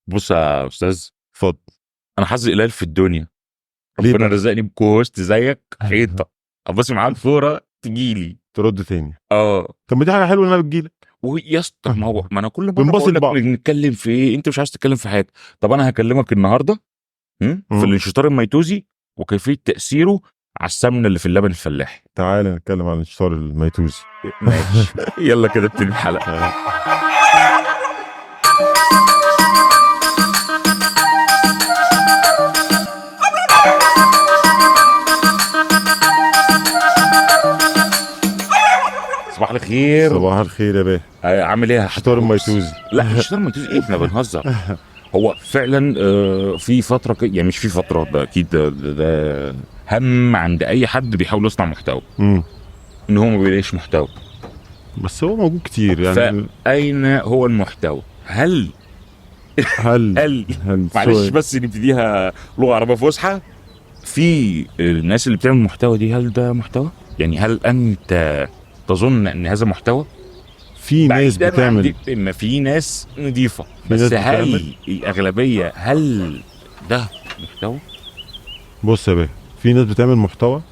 بص يا استاذ، اتفضل. انا حظي قليل في الدنيا. ليه ربنا بقى؟ رزقني ب co-host زيك، حيطة ابص معاه الفوره تجيلي. ترد تاني. اه. طب ما دي حاجة حلوة انها بتجيلك. ويا اسطى، ما هو ما انا كل مرة بنباصي بقول لك لبعض. نتكلم في ايه، انت مش عايز تتكلم في حاجة. طب انا هكلمك النهارده في الانشطار الميتوزي وكيفية تاثيره على السمنة اللي في اللبن الفلاحي. تعالى نتكلم عن الانشطار الميتوزي. ماشي، يلا كده ابتدي الحلقة. صباح الخير. صباح الخير يا بيه. عامل ايه يا انشطار الميتوزي. لا انشطار الميتوزي ايه، احنا بنهزر. هو فعلا في فترة يعني مش في فترة، ده اكيد ده هم عند اي حد بيحاول يصنع محتوى، ان هو ما بيلاقيش محتوى. بس هو موجود كتير يعني. فاين هو المحتوى؟ هل هل هل معلش بس نبتديها لغة عربية فصحى، في الناس اللي بتعمل محتوى دي، هل ده محتوى؟ يعني هل انت تظن ان هذا محتوى؟ في ناس بتعمل، ما في ناس نظيفة، بس هل الاغلبية هل ده محتوى؟ بص يا بيه، في ناس بتعمل محتوى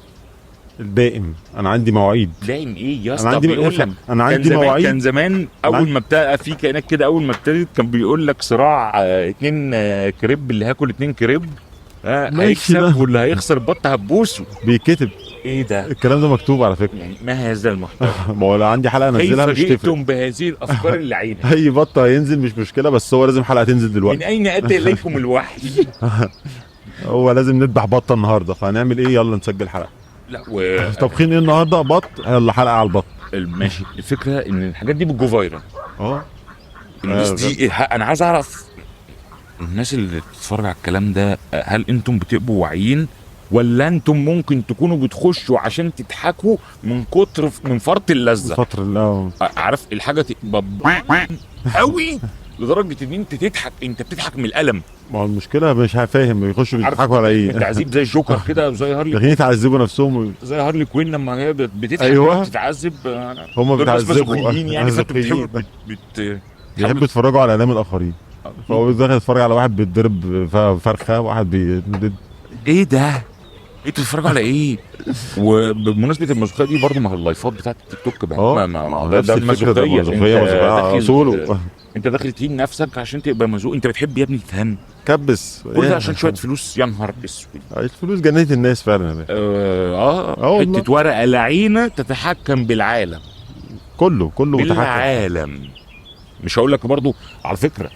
الدائم. انا عندي مواعيد. دائم ايه يا اسطى؟ انا عندي بيقول لك انا عندي مواعيد. كان زمان اول ما ابتدى في كائنات كده، اول ما ابتدت كان بيقول لك صراع 2 كريب، اللي هاكل 2 كريب هيكسب واللي هيخسر بطه هتبوسه. بيتكتب ايه ده؟ الكلام ده مكتوب على فكرة. يعني ما هذا المحتوى؟ ما هو لو عندي حلقة انزلها مش تفرق. كيف جئتم بهذه الافكار اللعينه؟ اي بطه هينزل مش مشكلة، بس هو لازم حلقة تنزل دلوقتي. من اين اتى اليكم الوحي؟ هو لازم نذبح بطه النهارده، فهنعمل ايه؟ يلا نسجل حلقة. لا طبخين ايه النهارده؟ بط، يلا حلقة على البط. ماشي. الفكرة ان الحاجات دي بت go viral. الناس دي، انا عايز اعرف الناس اللي بتتفرج على الكلام ده، هل انتم بتبقوا واعيين ولا انتم ممكن تكونوا بتخشوا عشان تضحكوا من كتر من فرط اللذة؟ فترة عارف الحاجة تبقى قوي لدرجة ان انت تضحك، انت بتضحك من الالم. ما هو المشكلة مش فاهم بيخشوا بيضحكوا على ايه؟ تعذيب زي الجوكر كده، زي هارلي، داخلين يتعذبوا نفسهم زي هارلي كوين لما هي بتضحك. أيوة. بتتعذب، هم بيتعذبوا يعني. فانتوا بيحبوا يتفرجوا على الام الاخرين. فهو داخل يتفرج على واحد بيتضرب فرخة، واحد ايه ده؟ انتوا بتتفرجوا على ايه؟ وبمناسبة المازوخيه دي برضه، ما هو اللايفات بتاعت التيك توك بقى، ما ده المازوخيه سولو. انت داخل تهين نفسك عشان تبقى مزوق. انت بتحب يا ابني تهان، كبس كل ده عشان شوية فلوس. يا نهار اسود، الفلوس جننت الناس فعلا. حتة ورقة لعينه تتحكم بالعالم كله، كله متحكم بالعالم. مش هقول لك برضه على فكرة،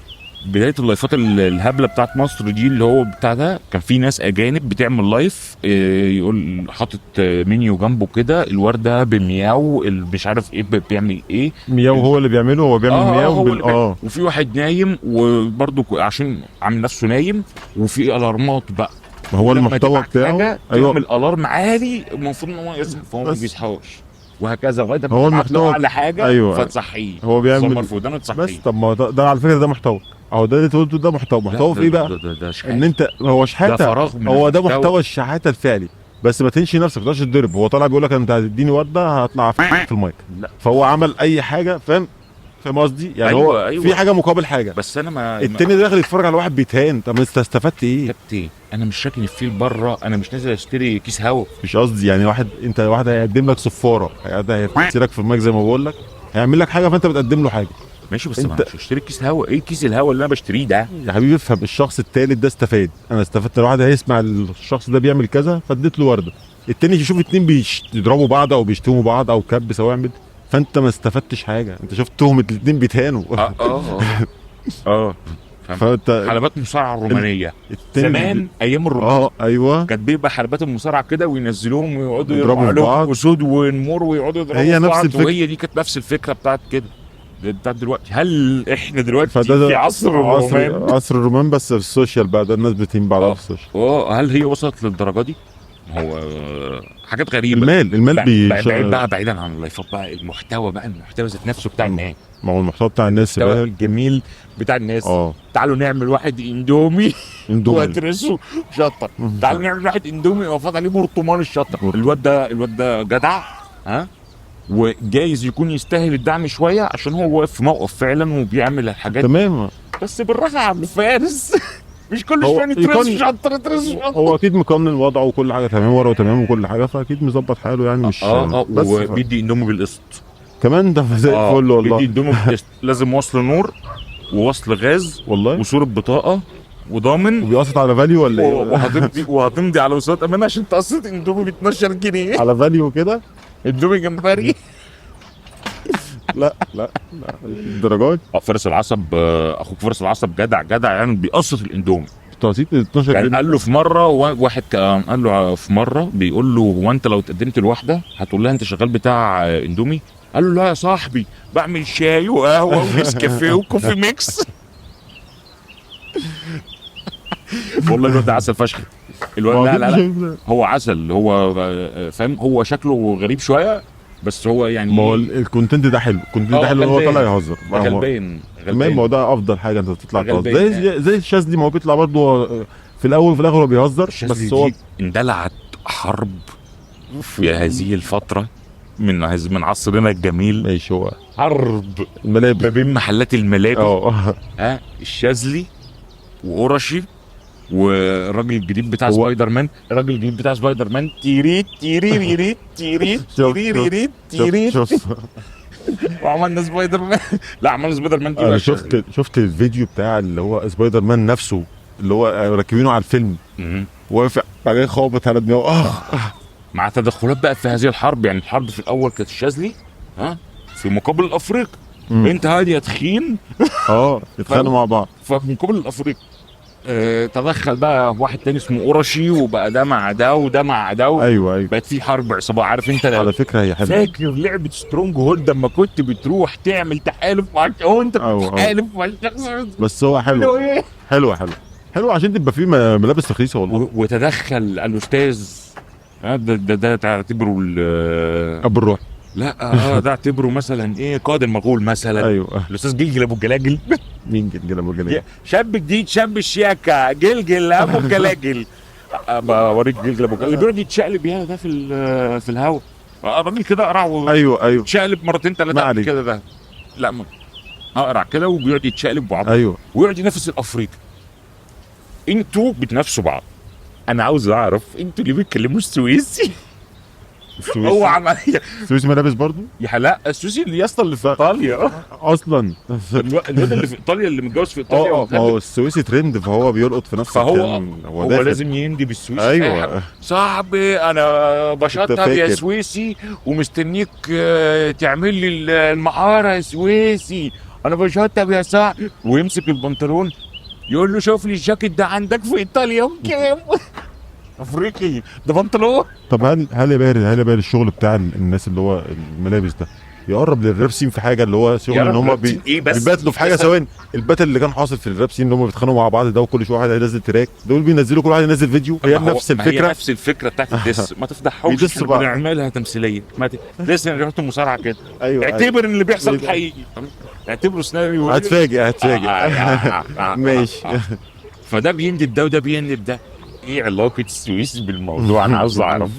بداية اللايفات الهبلة بتاعت مصر دي اللي هو بتاع ده، كان في ناس اجانب بتعمل live، يقول حاطط منيو جنبه كده، الورده بمياو، مش عارف ايه بيعمل ايه، مياو هو اللي بيعمله، هو بيعمل مياو هو وفي واحد نايم وبرده عشان عامل نفسه نايم، وفي الارمات بقى. ما هو المحتوى بتاعه ايوه، يعمل alarm عالي المفروض ان هو يصحى، فهو ما بيصحاش وهكذا لغاية ما هو المحتوى على حاجة. أيوة. فتصحيه، هو بيعمل بس. طب ما ده على فكرة ده محتوى، اهو ده اللي قلته ده محتوى. محتوى في ايه بقى؟ ده شحاتة. ان انت هو شحاته، هو ده محتوى الشحاته الفعلي. بس ما تنشي نفسك، ما تقدرش تضرب. هو طالع بيقول لك انت هتديني ورده هطلع في المايك. لا. فهو عمل اي حاجة، فاهم قصدي؟ يعني أيوة هو أيوة. في حاجة مقابل حاجة. بس انا ما التاني داخل يتفرج على واحد بيتهان. طب انت استفدت ايه؟ كابتن انا مش راكن الفيل بره، انا مش نازل اشتري كيس هوا. مش قصدي يعني، واحد انت واحد هيقدم لك صفارة، هيسيرك في المايك زي ما بقول لك، هيعمل لك حاجة، فانت بتقدم له حاجة. ماشي، بس انت مش هشتري كيس هوا. ايه كيس الهوا اللي انا بشتريه ده يا حبيبي؟ افهم، الشخص التالت ده استفاد، انا استفدت. الواحد هيسمع الشخص ده بيعمل كذا فاديت له ورده، التاني يشوف اتنين بيضربوا بعض او بيشتموا بعض او كب او يعمل، فانت ما استفدتش حاجة. انت شفتهم الاتنين بيتهانوا. فانت حلبات مصارعه الرومانية زمان، ايام الرومان. ايوه، كانت بيبقى حلبات المصارعة كده وينزلوهم ويقعدوا يضربوا لهم اسود ونمور ويقعدوا يضربوا هي نفس الفكرة. وهي دي كانت نفس الفكرة بتاعت كده بتاعت دلوقتي. هل احنا دلوقتي في عصر الرومان؟ عصر الرومان بس في ال social بقى، ده الناس بتهين بعضها في ال social. هل هي وصلت للدرجة دي؟ هو حاجات غريبة. المال بقى بعيدا عن اللايفات بقى، المحتوى بقى، المحتوى ذات نفسه بتاع الناس. ما هو المحتوى بتاع الناس بقى الجميل بتاع الناس. تعالوا نعمل واحد اندومي واترسه شطه. تعالوا نعمل واحد اندومي وفاض عليه برطمان الشطه. الواد ده جدع، ها، وجايز يكون يستاهل الدعم شوية عشان هو واقف في موقف فعلا وبيعمل الحاجات. تمام. بس بالراحة يا عم فارس، مش كل هو شوية نترس شطر ترس شطر. هو اكيد مقنن وضعه وكل حاجة تمام، ورقة تمام وكل حاجة، فاكيد مظبط حاله يعني، مش بس وبيدي اندومي بالقسط كمان ده زي الفل والله. بيدي اندومي بالقسط، لازم وصل نور ووصل غاز والله، وصوره بطاقة وضامن، وبيقسط على فاليو ولا ايه؟ وهتمضي على وصولات امانه عشان تقسط اندومي ب 12 جنيه على فاليو كده، اندومي جمبري. لا لا لا الدرجات. فارس العصب، اخوك فارس العصب جدع جدع يعني، بيقسط الاندومي تقسيط 12 يعني. جنيه. قال له في مرة واحد قال له في مرة، بيقول له هو انت لو اتقدمت لواحدة هتقول لها انت شغال بتاع اندومي؟ قال له لا يا صاحبي، بعمل شاي وقهوة ونسكافيه و coffee mix. والله الواد ده عسل فشخ الواد. لا لا لا هو عسل، هو فاهم، هو شكله غريب شوية بس هو يعني، ما هو ال content ده حلو، ال content ده حلو، هو طالع يهزر غلبان غلبان. ما هو ده افضل حاجة، انت تطلع تهزر زي الشاذلي، ما هو بيطلع برضه في الاول وفي الاخر هو بيهزر، بس هو اندلعت حرب في هذه الفترة من عصرنا الجميل. ماشي، هو حرب الملابس ما بين محلات الملابس. ها الشاذلي وقرشي والراجل الجديد بتاع سبايدر مان، الراجل الجديد بتاع سبايدر مان تيريت تيريريريت تيريت تيريريريت تيريت، وعملنا سبايدر مان. لا عملنا سبايدر مان دي. انا شفت الفيديو بتاع اللي هو سبايدر مان نفسه، اللي هو راكبينه على الفيلم، واقف بعدين خابط على دماغه. مع تدخلات بقى في هذه الحرب. يعني الحرب في الاول كانت الشاذلي ها في مقابل الافريقي. انت هادي يا تخين، اتخانقوا مع بعض. ففي مقابل الافريقي تدخل بقى واحد تاني اسمه قرشي، وبقى ده مع ده وده مع ده. ايوه بقت في حرب عصابة، عارف انت على فكرة هي حلوة. فاكر لعبه Stronghold لما كنت بتروح تعمل تحالف مع هو انت بتحالف مع الشخص، بس هو حلو حلو حلو حلو عشان تبقى فيه ملابس رخيصة والله. وتدخل الاستاذ ده تعتبره ابو الروح، لا ده اعتبره مثلا ايه، قائد المغول مثلا. ايوه الاستاذ جلجل ابو الجلاجل. مين جلجل ابو الجلاجل؟ شاب جديد، شاب الشياكه، جلجل ابو الجلاجل. بوريك جلجل ابو الجلاجل اللي بيقعد يتشقلب يا ده في الهوا، الراجل كده قرع. ايوه اتشقلب مرتين ثلاثة كده ده، لا اقرع كده وبيقعد يتشقلب بعض. ايوه ويقعد ينافس الافريقي. انتوا بتنافسوا بعض، انا عاوز اعرف انتوا ليه بتكلموا السويسي؟ هو عمل السويسي ملابس برضو؟ يا لا السويسي اللي يا اسطى اللي في ايطاليا اصلا، الواد اللي في ايطاليا اللي متجوز في ايطاليا. ما هو السويسي ترند، فهو بيلقط في نفس فهو هو لازم يندي بالسويسي. ايوه صاحبي انا بشطب يا سويسي ومستنيك تعمل لي المحاره يا سويسي، انا بشطب يا صاحبي. ويمسك البنطلون يقول له شوف لي الجاكيت ده عندك في ايطاليا بكام؟ افريقي ده بنطلون. طب هل يا باهر الشغل بتاع الناس اللي هو الملابس ده يقرب لل rap scene في حاجة، اللي هو شغل ان هم بيباتلوا في حاجة؟ ثواني، ال battle اللي كان حاصل في ال rap scene اللي هم بيتخانقوا مع بعض ده، وكل شوية واحد هينزل track، دول بينزلوا كل واحد ينزل فيديو، هي نفس الفكرة، هي نفس الفكرة بتاعت ال diss. ما تفضحهمش، بنعملها تمثيلية. ما لسه رحت مصارعه كده. ايوه اعتبر ان اللي بيحصل حقيقي، اعتبره سيناريو. هتفاجئ ماشي. فده بيندب ده وده بيندب ده. ايه علاقة السويس بالموضوع؟ انا عاوز اعرف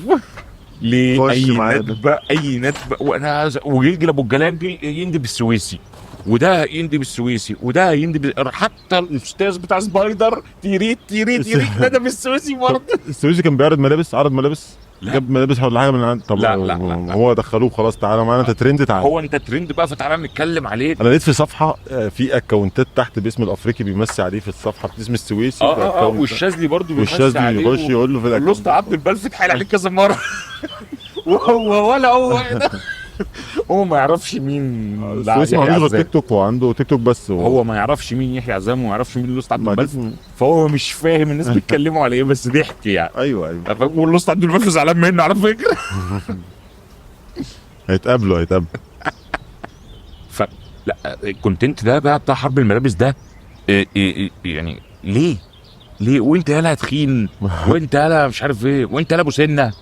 ليه اي ندبه، اي ندبه. وانا عاوز وجلجل ابو الجلاجل يندب السويسي، وده يندب السويسي، وده يندب، حتى الاستاذ بتاع سبايدر تيريت تيريت تيريت ندب السويسي برضه. السويسي كان بيعرض ملابس، عرض ملابس، جاب ملابس ولا حاجة من عند؟ طب لا لا لا. هو دخلوه خلاص، تعالى معانا انت ترند، تعالى. هو انت ترند بقى، فتعالى نتكلم عليك. انا لقيت في صفحة في account ات تحت باسم الافريقي بيمسي عليه في الصفحة باسم السويسي. والشاذلي برضه بيمسي عليه، والشاذلي يخش يقول له في ال account. الاسطى عبد البلف اتحايل عليه كذا مرة وهو ولا هو هو ما يعرفش مين السويسي، ما عندوش غير تيك توك، وعنده تيك توك بس هو ما يعرفش مين يحيى عزام وما يعرفش مين الاسطى عبد البلف، فهو مش فاهم الناس بيتكلموا على ايه، بس ضحك يعني. ايوه والاسطى عبد البلف زعلان منه على فكرة. هيتقابلوا. ف لا ال content ده بقى بتاع حرب الملابس ده يعني ليه؟ ليه وانت يالا تخين، وانت يالا مش عارف ايه، وانت يالا ابو سنة،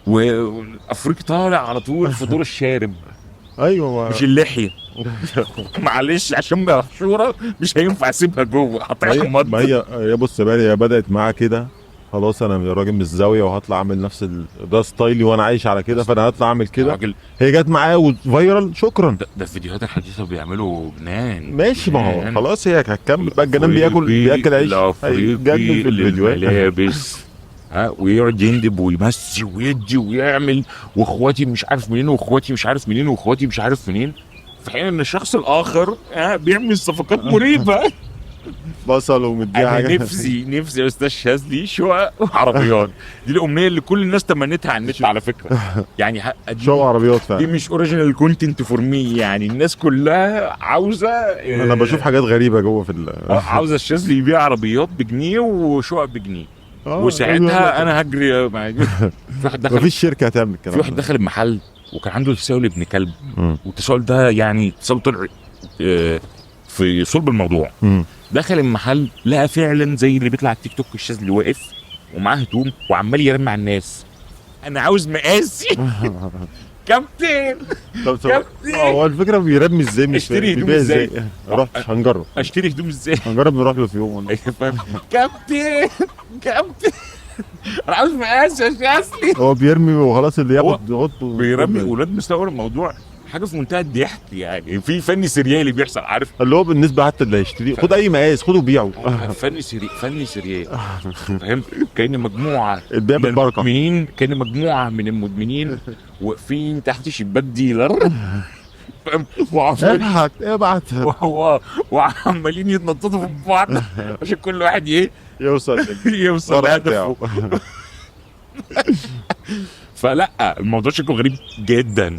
وافريقي طالع على طول في دور الشارب. ايوه مش اللحية. معلش عشان محشوره مش هينفع اسيبها جوه، هتحمض. ما هي بص يا بالي، هي بدات معاه كده خلاص انا راجل من الزاوية وهطلع اعمل نفس ده style ي وانا عايش على كده، فانا هطلع اعمل كده. هي جت معايا و viral، شكرا. ده الفيديوهات الحديثة بيعملوا جنان. ماشي، ما هو خلاص هي هتكمل بقى. الجنان بياكل عيش، هيتجنن في الفيديوهات لابس ها، ويقعد يندب ويمسي ويدي ويعمل، واخواتي مش عارف منين، واخواتي مش عارف منين، واخواتي مش عارف منين، في حين ان الشخص الاخر بيعمل صفقات مريبه. بصل ومديها حاجة. نفسي يا استاذ شاذلي شقق وعربيات. دي الامنية اللي كل الناس تمنتها على النت على فكرة. يعني شقق وعربيات فعلا. دي مش original content for me، يعني الناس كلها عاوزه. انا بشوف حاجات غريبة جوه في عاوزه الشاذلي يبيع عربيات بجنيه وشقق بجنيه، وساعتها انا هجري. في واحد دخل، مفيش شركة هتعمل الكلام. في واحد دخل المحل وكان عنده تساؤل ابن كلب، والتساؤل ده يعني تساؤل طلع في صلب الموضوع. دخل المحل لقى فعلا زي اللي بيطلع على التيك توك، الشاذلي واقف ومعاه هدوم وعمال يرمي على الناس، انا عاوز مقاسي. كابتن كابتن، هو الفكرة بيرمي ازاي؟ مش اشتري هدوم ازاي؟ رحت هنجرب، اشتري هدوم ازاي؟ هنجرب نروح له في يوم والله. كابتن كابتن انا عاوز مقاسي يا شاذلي. هو بيرمي وخلاص، اللي ياخد بيرمي. ولاد مستوعب الموضوع، حاجة في منتهى الضحك. يعني في فن سريالي بيحصل، عارف اللي هو بالنسبة حتى اللي هيشتري خد اي مقاس خده وبيعه. فن سريالي، فاهم؟ كأن مجموعة البيع بالبركة، مين كأن مجموعة من المدمنين واقفين تحت شباك dealer، فاهم؟ ابعت وعمالين يتنططوا في بعض عشان كل واحد ايه يوصل لهدفه. فلا الموضوع شكله غريب جدا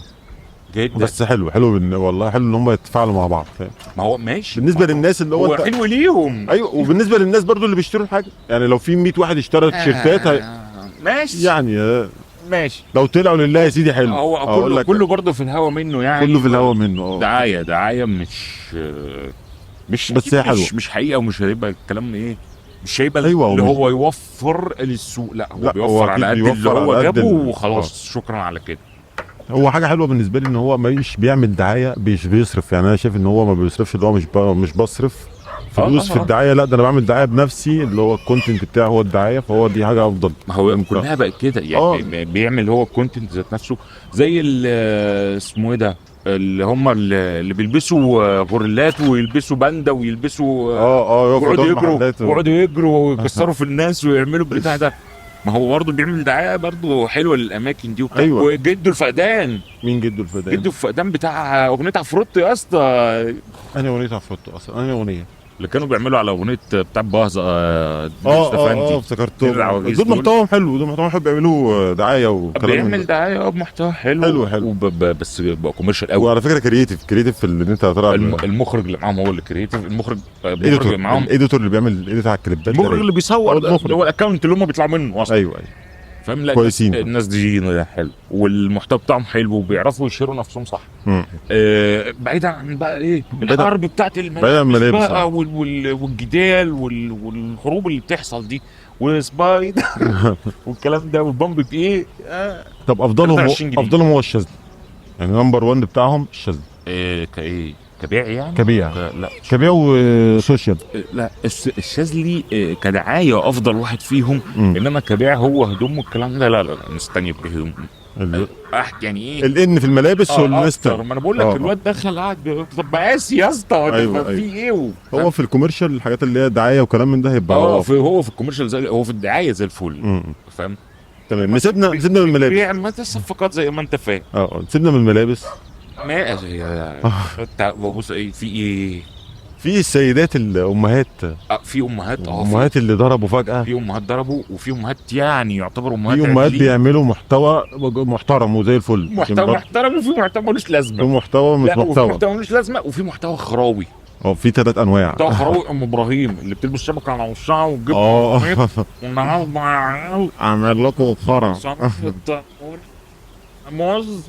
جدا، بس حلو حلو والله، حلو ان هم يتفاعلوا مع بعض، فاهم؟ ما هو ماشي بالنسبة للناس اللي هو حلو ليهم. ايوه، وبالنسبة للناس برضو اللي بيشتروا الحاجة، يعني لو في 100 واحد اشترى تيشيرتات ماشي، يعني ماشي، لو طلعوا لله يا سيدي حلو. هو كله برضه في الهوا منه، يعني كله في الهوا منه. دعاية مش بس هي حلوة، مش حقيقة، ومش هيبقى الكلام ايه، مش هيبقى أيوة، اللي هو يوفر للسوق، لا هو لا بيوفر على قد اللي هو جابه وخلاص، شكرا على كده. هو حاجة حلوة بالنسبة لي ان هو مش بيعمل دعاية، مش بيصرف. يعني انا شايف ان هو ما بيصرفش، اللي هو مش بصرف فلوس في الدعاية، لا ده انا بعمل دعاية بنفسي، اللي هو ال content بتاعه هو الدعاية، فهو دي حاجة افضل. ما هو كلها بقت كده يعني، بيعمل هو ال content ذات نفسه، زي اسمه ايه ده اللي هم اللي بيلبسوا غوريلات ويلبسوا باندا ويلبسوا يقعدوا يجروا ويكسروا في الناس ويعملوا بتاع ده. ما هو برضه بيعمل دعاية برضه حلوة للاماكن دي وبتاع. أيوة. وجده الفقدان. مين جده الفقدان؟ جده الفقدان بتاع اغنية عفروتو يا اسطى. انا اغنية عفروتو اصلا، انا اغنية اللي كانوا بيعملوا على اغنية بتاع بهزه. افتكرتهم. دول محتواهم حلو، دول محتواهم حلو، بيعملوا دعاية وكلام، بيعمل دعاية بمحتوى حلو حلو بس بقى commercial قوي. وعلى فكرة creative في اللي انت طالع، المخرج اللي معاهم هو اللي creative، المخرج اللي معاهم ال editor اللي بيعمل edit على الكليبات، المخرج اللي بيصور اللي هو ال account اللي هم بيطلعوا منه اصلا. ايوه فاهم؟ لا كويسين الناس دي حلو، والمحتوى بتاعهم حلو، وبيعرفوا يشيروا نفسهم صح. بعيدا عن بقى ايه الحرب بتاعت الملابس بقى والجدال والحروب اللي بتحصل دي وسبايدر والكلام ده والبامب بايه. طب افضلهم هو الشاذلي، يعني number 1 بتاعهم الشاذلي. إيه كايه كبيع يعني؟ كبيع لا كبيع و social. لا الشاذلي كدعايه افضل واحد فيهم. انما كبيع هو هدوم والكلام ده لا لا لا مستني بهدوم يعني ايه الان في الملابس والمستر. ما انا بقول لك الواد دخل قعد طب مقاسي يا اسطى. أيوة في ايه هو في ال commercial الحاجات اللي هي دعاية وكلام من ده هيبقى هو في ال commercial زي هو في الدعاية زي الفل. فاهم؟ تمام. نسيبنا من الملابس، بيعمل الصفقات زي ما انت فاهم. سيبنا من الملابس. ما انت بص ايه في ايه في السيدات الامهات. في امهات امهات اللي ضربوا فجاة، في امهات ضربوا، وفي امهات يعني يعتبروا امهات، في امهات بيعملوا محتوى محترم وزي الفل، محتوى محترم، وفي محتوى ملوش لازمه، في محتوى مش محتوى، وفي محتوى ملوش لازمه، وفي محتوى خراوي. في 3 انواع. محتوى خراوي ام ابراهيم اللي بتلبس شبكة على وشها وتجيب والنهارده اعمل لكم خرا موز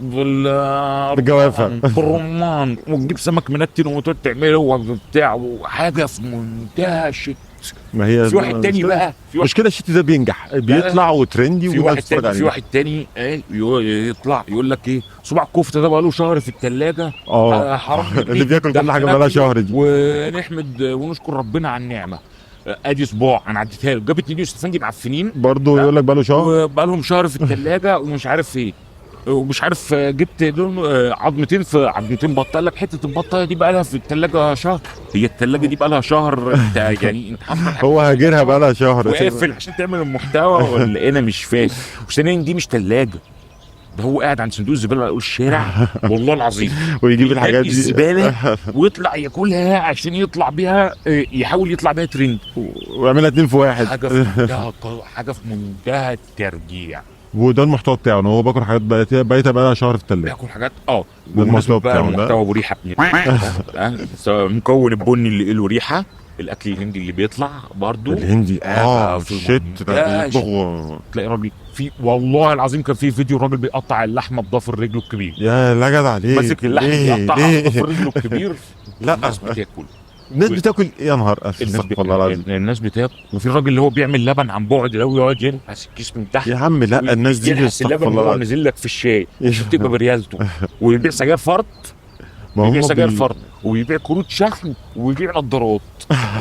بالجوافه بالرمان، وتجيب سمك منتن وتقعد تعمله وبتاع وحاجه في منتهى ال shit. ما هي في واحد تاني بقى، في مشكلة ال shit ده بينجح، بيطلع و trendy. في واحد تاني، في واحد تاني يطلع يقول لك ايه صباع الكفتة ده بقى له شهر في الثلاجة. حرام اللي بياكل كل حاجة بقى لها شهر دي، ونحمد ونشكر ربنا على النعمة. ادي صباع انا عديتها له، جاب 2 يوسف افندي معفنين برضه يقول لك بقى له شهر، وبقى لهم شهر في الثلاجة ومش عارف ايه ومش عارف. جبت دول عظمتين في عظمتين بطه، قال لك حتة البطة دي بقى لها في الثلاجة شهر. هي الثلاجة دي بقى لها شهر؟ انت يعني انت حاطط هو هاجرها بقى لها شهر وقافل عشان تعمل المحتوى ولا انا مش فاهم. وثانيا دي مش ثلاجه، ده هو قاعد عند صندوق الزبالة على الشارع والله العظيم ويجيب الحاجات دي الزبالة ويطلع ياكلها عشان يطلع بيها، يحاول يطلع بيها ترند ويعملها 2 في 1. حاجة في منتهى حاجة في منتهى الترجيع. وده المحتوى بتاعه ان هو باكل حاجات بايته بقى لها شهر في الثلاجة، بياكل حاجات ده المحتوى بتاعه، ده المحتوى ابو ريحه مكون البني اللي له ريحه، الاكل الهندي اللي بيطلع برضو الهندي شت ده بيطبخوا. تلاقي راجل في والله العظيم كان في فيديو راجل بيقطع اللحمة بضفر رجله الكبير. يا لا جدع، ليه ماسك اللحمة بيقطعها بضفر رجله الكبير؟ لا الناس بتاكل، الناس بتاكل يا نهار استغفر الله العظيم، الناس بتاكل. وفي الراجل اللي هو بيعمل لبن عن بعد لو يقعد يلحس الكيس من تحت يا عم، لا الناس دي استغفر الله العظيم، نزل لك في الشاي بتبقى بريالته، ويبيع سجاير فرط، ويبيع سجاير فرط، ويبيع كروت شحن، ويبيع نظارات،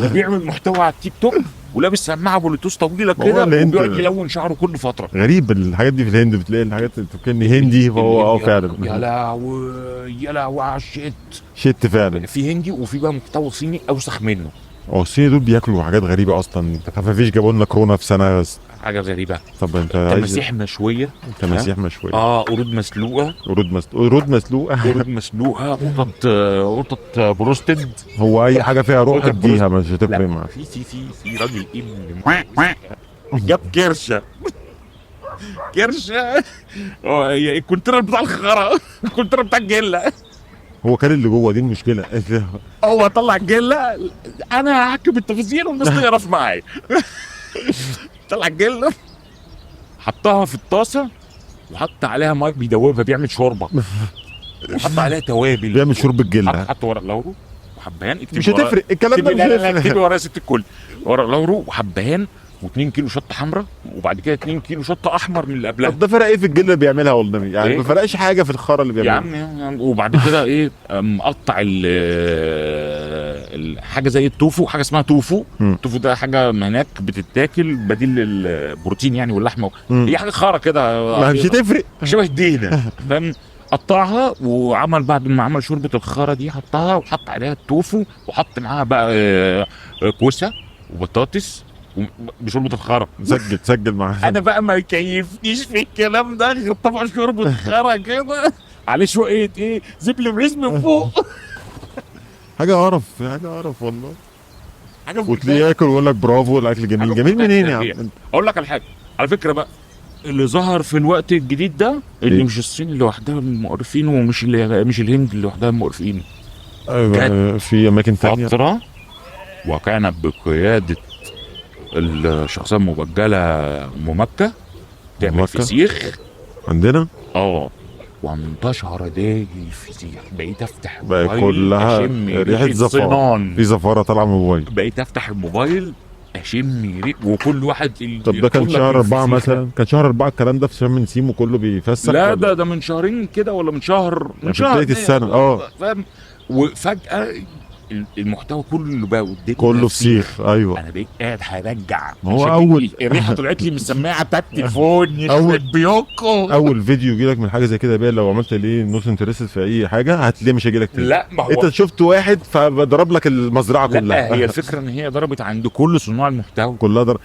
وبيعمل محتوى على التيك توك، ولابس سماعه بلوتوث طويلة كده، وبيقعد يلون شعره كل فترة. غريب الحاجات دي في الهند، بتلاقي الحاجات اللي هندي فهو فعلا يا لهوي يا لهوي على ال shit shit فعلا. في هندي وفي بقى محتوى صيني اوسخ منه. الصيني دول بياكلوا حاجات غريبة اصلا، انت ما فيش جابوا لنا كورونا في سنة بس. حاجة غريبة. طب انت تماسيح مشوية، تماسيح مشوية، قرود مسلوقة، قرود مسلوقة، قرود مسلوقة، قطط بروستد. هو اي حاجة فيها روح اديها مش هتفرق معاك. في في في في راجل ابن جاب كرشه كرشه ال container بتاع الخرا، ال container بتاع الجله، هو كان اللي جوه دي المشكلة. هو طلع الجله، انا هحكي بالتفاصيل والناس تعرف معايا. طلع الجله حطها في الطاسه وحط عليها مية، بيدوبها، بيعمل شوربة، وحط عليها توابل، بيعمل شوربة جله، حط ورق لورو وحبهان. مش هتفرق الكلام ده، مش هتفرق. اكتبي ورايا ست الكل. ورق لورو وحبهان و2 كيلو شطه حمراء، وبعد كده 2 كيلو شطه احمر من اللي قبلها. طب ده فرق ايه في الجله اللي بيعملها والله؟ يعني ما فرقش حاجة في الخرا اللي بيعملها يا عم. وبعد كده ايه، مقطع حاجة زي التوفو، حاجة اسمها توفو. التوفو ده حاجة هناك بتتاكل بديل للبروتين يعني واللحمة، هي حاجة خرا كده ما مش هتفرق، شبه الدهنه فاهم. قطعها وعمل بعد ما عمل شوربة الخرا دي حطها، وحط عليها التوفو، وحط معاها بقى كوسة وبطاطس بشوربه الخرا. سجل معاها. انا بقى ما يكيفنيش في الكلام ده غير طبعا شوربة خرا كده عليه شوية ايه زبل وعيش من فوق. حاجة قرف، حاجة قرف والله. حاجة وتلاقيه ياكل ويقول لك برافو الاكل جميل. جميل منين يا عم؟ اقول لك على حاجة على فكرة بقى، اللي ظهر في الوقت الجديد ده اللي مش الصين لوحدها المقرفين، ومش اللي مش الهند لوحدها المقرفين. ايوه في اماكن ثانية فترة وكان بقيادة الشخصية المبجله ام مكة تعمل فسيخ عندنا، وانتشر داي الفسيخ. بقيت افتح الموبايل كلها ريحه زفاره، في زفاره طالعه من الموبايل. بقيت افتح الموبايل اشم ريح، وكل واحد. طب ده كان شهر 4 مثلا، كان شهر 4 الكلام ده في شم نسيم وكله بيفسح. لا ده من شهرين كده ولا من شهر، من شهر بداية السنة. فاهم. وفجاة المحتوى كله بقى قدامي كله فسيخ. ايوه انا بقيت قاعد هرجع. ما هو اول الريحة طلعت لي من السماعة بتاعت التليفون. يخرب بيوكو. اول فيديو يجي لك من حاجة زي كده بقى، لو عملت ليه not interested في اي حاجة هتلاقيه مش هيجي لك تاني. لا ما هو انت شفت واحد فضرب لك المزرعة كلها. لا هي الفكرة ان هي ضربت عند كل صناع المحتوى كلها ضربت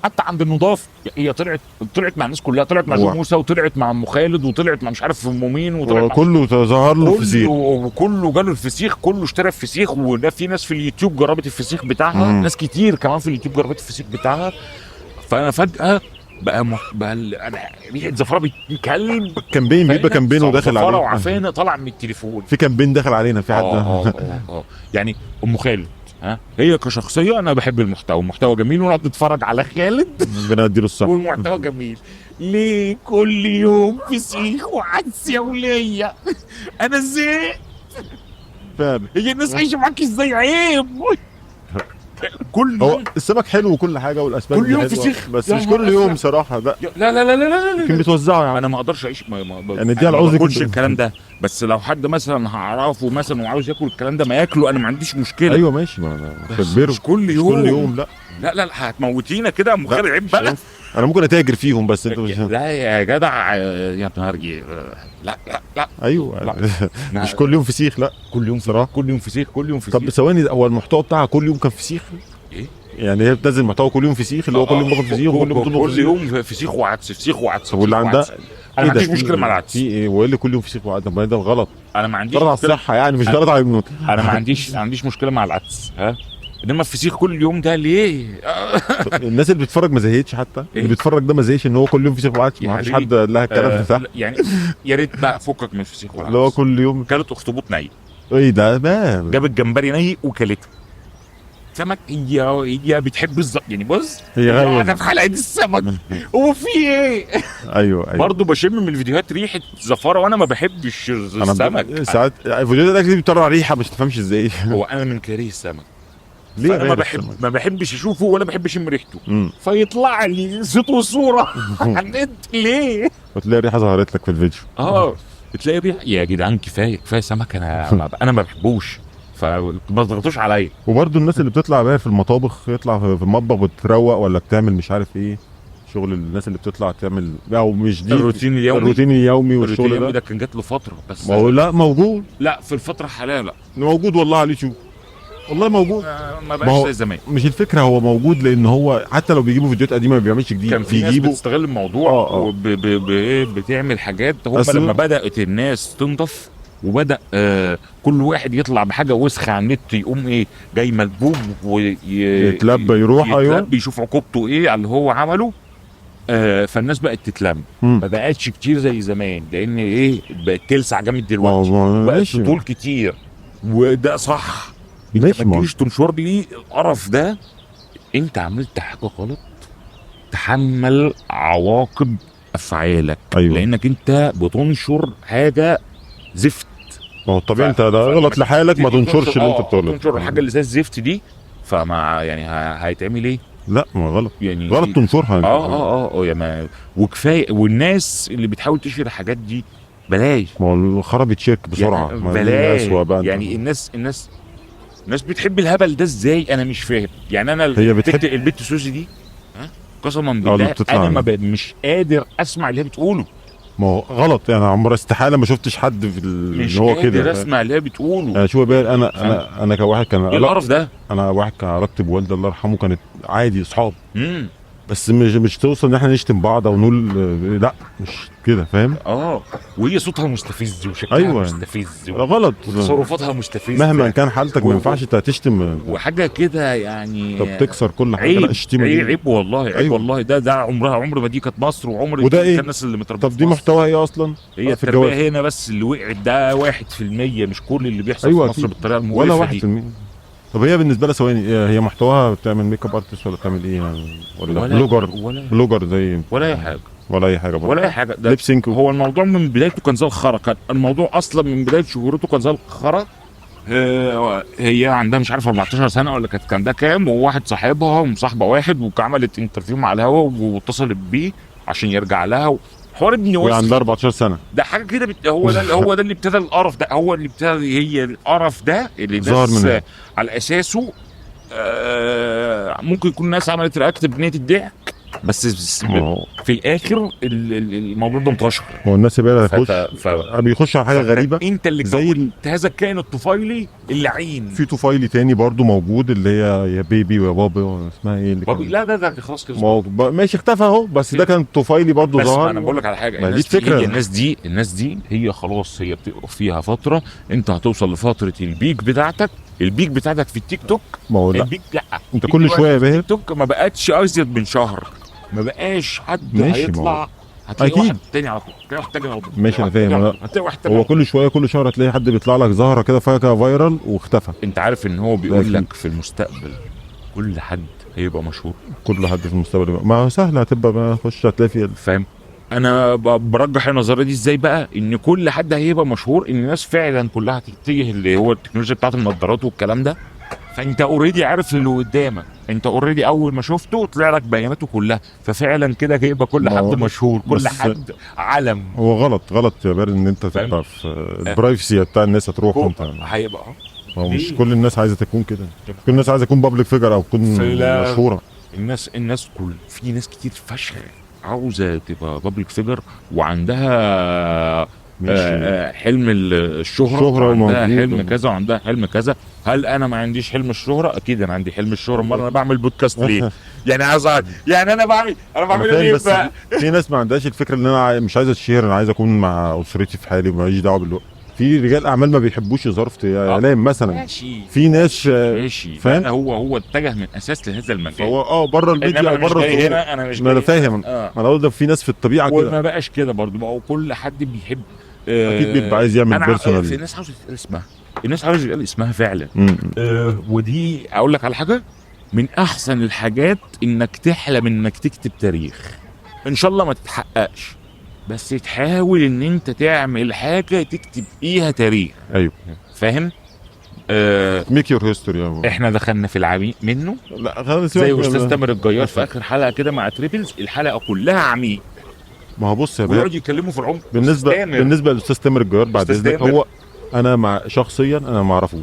حتى عند النضاف. هي طلعت مع الناس كلها، طلعت مع جو موسى، وطلعت مع ام خالد، وطلعت مع مش عارف ام مين، وطلعت كله ظهر له الفسيخ، وكله جاله الفسيخ، كله اشترى الفسيخ. وده في ناس في اليوتيوب جربت الفسيخ بتاعها، ناس كتير كمان في اليوتيوب جربت الفسيخ بتاعها. فانا فجاة بقى انا ريحه زفره بكلب. campaign بيبقى campaign وداخل علينا وعفانه طالع من التليفون. في campaign داخل علينا في حد. يعني ام خالد هي كشخصية انا بحب المحتوى، المحتوى جميل، ونقعد نتفرج على خالد ربنا يديله الصحة والمحتوى جميل. ليه كل يوم فسيخ وعدس يا وليه؟ انا زهقت فعلا. هي الناس عايشه معاك ازاي؟ عيب. كل هو يوم السمك حلو وكل حاجة والاسماك كل دي يوم حلوة، فسيخ. بس يا مش نهار كل يوم أزرق. صراحة، لا لا لا لا لا لا يمكن لا بتوزعه يعني. انا ما اقدرش اعيش ما يعني اديها أنا ما العوز باكلش كده. الكلام ده، بس لو حد مثلا هعرفه مثلا وعاوز ياكل الكلام ده ما ياكله، انا ما عنديش مشكلة. ايوه ماشي، ما انا مش بس هجبره. مش كل مش يوم. كل يوم، لا لا لا لا، هتموتينا كده يا ام خالد، عيب مش بقى. هينفع. انا ممكن اتاجر فيهم بس انت مش لا يا جدع، يا نهار لا لا لا ايوه لا. مش كل يوم فسيخ، لا كل يوم صراحة. كل يوم فسيخ، كل يوم فسيخ. طب ثواني، هو المحتوى بتاعها كل يوم كان فسيخ؟ ايه؟ يعني هي بتنزل محتوى كل يوم فسيخ، اللي هو كل يوم باكل فسيخ وكل يوم بتطبخ كل فسيخ. يوم فسيخ وعدس، فسيخ وعدس. طب واللي فسيخ عندها وعدس. انا ما إيه ده؟ عنديش مشكلة مع العدس. في ايه؟ وايه اللي كل يوم فسيخ وعدس؟ طب ما ده غلط، انا ما عنديش غلط على مشكلة. الصحة يعني، مش غلط على الموت. انا ما عنديش مشكلة مع العدس، ها، انما الفسيخ كل يوم ده ليه؟ الناس اللي بتتفرج ما زهقتش، حتى إيه؟ اللي بيتفرج ده ما زهقش ان هو كل يوم فسيخ وعدس؟ يا ما فيش حبيبي. حد قال لها الكلام ده، لا، يعني يا ريت بقى فكك من الفسيخ والعدس. اللي هو كل يوم كلت اخطبوط ني، ايه ده؟ ما جابت جمبري ني وكلته. سمك، هي بتحب الزق يعني، بص هي غاوية. قاعدة في حلقة السمك، هو في ايه؟ ايوه ايوه برضه بشم من الفيديوهات ريحه زفاره، وانا ما بحبش انا السمك. ساعات فيديوهات الاكل دي بتطلع ريحه مش تفهمش ازاي. هو انا من كارهي السمك، ليه فانا ما غير بحب السمك؟ ما بحبش اشوفه ولا بحب اشم ريحته، مم. فيطلع لي صوت وصوره على النت ليه؟ وتلاقي الريحة ظهرت لك في الفيديو. بتلاقي ريحه. يا جدعان كفاية كفاية سمك، انا ما بحبوش، فما تضغطوش عليا. وبرده الناس اللي بتطلع بقى في المطابخ، يطلع في المطبخ بتروق ولا بتعمل مش عارف ايه، شغل الناس اللي بتطلع تعمل او مش دي الروتين اليومي، الروتين اليومي الروتين والشغل اليومي ده ده كان جات له فترة بس. ما هو لا موجود، لا في الفترة الحالية لا موجود والله على اليوتيوب، والله موجود. ما ما بقاش هو زي زمان. مش الفكرة هو موجود، لان هو حتى لو بيجيبوا فيديوهات قديمة ما بيعملش جديد، كان في ناس بيجيبوا بتستغل الموضوع بتعمل حاجات. هم لما بدات الناس تنضف وبدا كل واحد يطلع بحاجة وسخة على النت، يقوم ايه جاي ملبوب يتلبى يروح، ايوه يتلب يشوف عقوبته ايه على اللي هو عمله. فالناس بقت تتلم، ما بقتش كتير زي زمان، لان ايه بقت تلسع جامد دلوقتي، بقت تطول كتير، وده صح. انت ما تجيش تنشر لي القرف ده، انت عملت حاجة غلط، تحمل عواقب افعالك. أيوة. لانك انت بتنشر حاجة زفت. ما هو الطبيعي انت ده غلط لحالك، ما تنشرش اللي انت بتقوله، تنشر الحاجة اللي زي الزفت دي، فما يعني هيتعمل ايه؟ لا ما غلط يعني، غلط تنشرها. يا ما وكفاية. والناس اللي بتحاول تشهر الحاجات دي بلاش، ما هو الخرا بيتشيك بسرعة يعني بلاش يعني. الناس بتحب الهبل ده ازاي؟ انا مش فاهم يعني. انا هي بتحب البت سوزي دي قسما بالله انا ما مش قادر اسمع اللي هي بتقوله. ما هو غلط يعني، عمر استحالة ما شفتش حد في مش هو كده مش قادر اسمع اللي هي بتقوله. يعني شوف بقى، انا انا كواحد كان ايه القرف ده؟ انا واحد كان علاقتي بوالدي الله يرحمه كانت عادي اصحاب، بس مش توصل ان احنا نشتم بعض او نقول لا مش كده، فاهم؟ وهي صوتها مستفز وشكلها أيوة. مستفز غلط، وتصرفاتها مستفزة مهما كان حالتك ما ينفعش تشتم وحاجه كده يعني. طب تكسر كل حاجة، لا الشتيمة دي عيب والله، عيب. أيوة. والله ده عمرها عمر ما دي كانت مصر، وعمر وده إيه؟ كان الناس اللي متربيه. طب دي محتوى ايه اصلا؟ هي التربية هنا بس اللي وقعت ده 1%، مش كل اللي بيحصل أيوة في مصر بالطريقة المقرفه ولا 1%. طب هي بالنسبة لها ثواني، هي محتواها بتعمل makeup artist ولا بتعمل ايه يعني؟ ولا blogger، ولا blogger زي ولا اي حاجة، ولا اي حاجة برضه، ولا اي حاجة. ده lip sync. هو الموضوع من بدايته كان زي الخرا، كان الموضوع اصلا من بداية شهرته كان زي الخرا. هي عندها مش عارف 14 سنة ولا كانت كان ده كام، وواحد صاحبها ومصاحبه واحد، وعملت interview مع الهوا واتصلت بيه عشان يرجع لها. حوار ابن وهي عندها 14 سنة، ده حاجة كده هو ده هو ده اللي ابتدى القرف ده، هو اللي ابتدى هي القرف ده اللي الناس على اساسه. ممكن يكون الناس عملت react بنيه الضحك، بس في الاخر الموضوع ده انتشر. هو الناس بقى هتخش بيخش على حاجة غريبة. انت اللي زي هذا الكائن الطفيلي اللعين. في طفيلي تاني برضو موجود اللي هي يا بيبي ويا بابي، اسمها ايه اللي بابي؟ لا ده خلاص كده ماشي اختفى اهو، بس ده كان طفيلي برضو ظهر. بس انا بقول لك على حاجة، الناس دي هي الناس دي هي خلاص هي بتقف فيها فترة، انت هتوصل لفترة ال peak بتاعتك، ال peak بتاعتك في التيك توك. ما هو لا ال peak لا انت كل شوية باهر التيك توك ما بقتش ازيد من شهر، ما بقاش حد هيطلع، هتلاقي واحد تاني على طول، هتلاقي واحد تاني على طول. ماشي انا فاهم. هو كل شوية كل شهر هتلاقي حد بيطلع لك ظاهره كده فجاة viral واختفى. انت عارف ان هو بيقول لك في المستقبل كل حد هيبقى مشهور، كل حد في المستقبل ما هو سهل، هتبقى ما خش هتلاقي فيه، فاهم؟ انا برجح النظرية دي ازاي بقى، ان كل حد هيبقى مشهور، ان الناس فعلا كلها هتتجه اللي هو التكنولوجيا بتاعت النظارات والكلام ده، فانت already عارف اللي قدامك، انت already اول ما شفته طلع لك بياناته كلها، ففعلا كده هيبقى كل ما حد هو- مشهور، كل بس- حد علم. هو غلط، غلط يا باري ان انت فاهم؟ تبقى في ال privacy بتاع الناس هتروح وانت هيبقى ما هو مش ليه؟ كل الناس عايزه تكون كده، كل الناس عايزه تكون public figure او تكون لا. مشهورة. الناس كل في ناس كتير فشخ عاوزه تبقى public figure وعندها ماشي. حلم الشهرة، الشهرة وعندها وموجود. حلم كذا وعندها حلم كذا. هل انا ما عنديش حلم الشهرة؟ اكيد انا عندي حلم الشهرة، امال انا بعمل بودكاست ليه؟ يعني عايز أعرف. يعني انا بعمل انا فاهم، ليه بس بقى؟ في ناس ما عندهاش الفكرة ان انا مش عايز اتشهر، انا عايز اكون مع اسرتي في حالي وماليش دعوه بالوقت. في رجال اعمال ما بيحبوش يظهروا في اعلام مثلا. ماشي. في ناس ماشي. فاهم؟ فاهم؟ هو اتجه من اساس لهذا المجال. فهو بره الميديا انما او انا مش بره جاي الظهور. هنا، انا مش ما انا جاي فاهم. آه. ما انا قلت في ناس في الطبيعة كده. وما بقاش كده برضه، بقى كل حد بيحب اكيد بيبقى عايز يعمل أنا personal. في ناس عاوزه تتقال اسمها، الناس عاوزه يتقال اسمها فعلا. ودي اقول لك على حاجة، من احسن الحاجات انك تحلم انك تكتب تاريخ، ان شاء الله ما تتحققش، بس تحاول ان انت تعمل حاجة تكتب فيها تاريخ. ايوه. فاهم؟ make your history. احنا دخلنا في العميق منه. لا خلاص، زي استاذ تامر الجيار في اخر حلقة كده مع تريبلز، الحلقة كلها عميق. ما هو بص يا باشا، ويقعد يتكلموا في العمق. بالنسبة أستاذ تامر. بالنسبة للاستاذ تامر الجيار بعد أستاذ اذنك، تامر. هو انا مع شخصيا انا ما اعرفوش،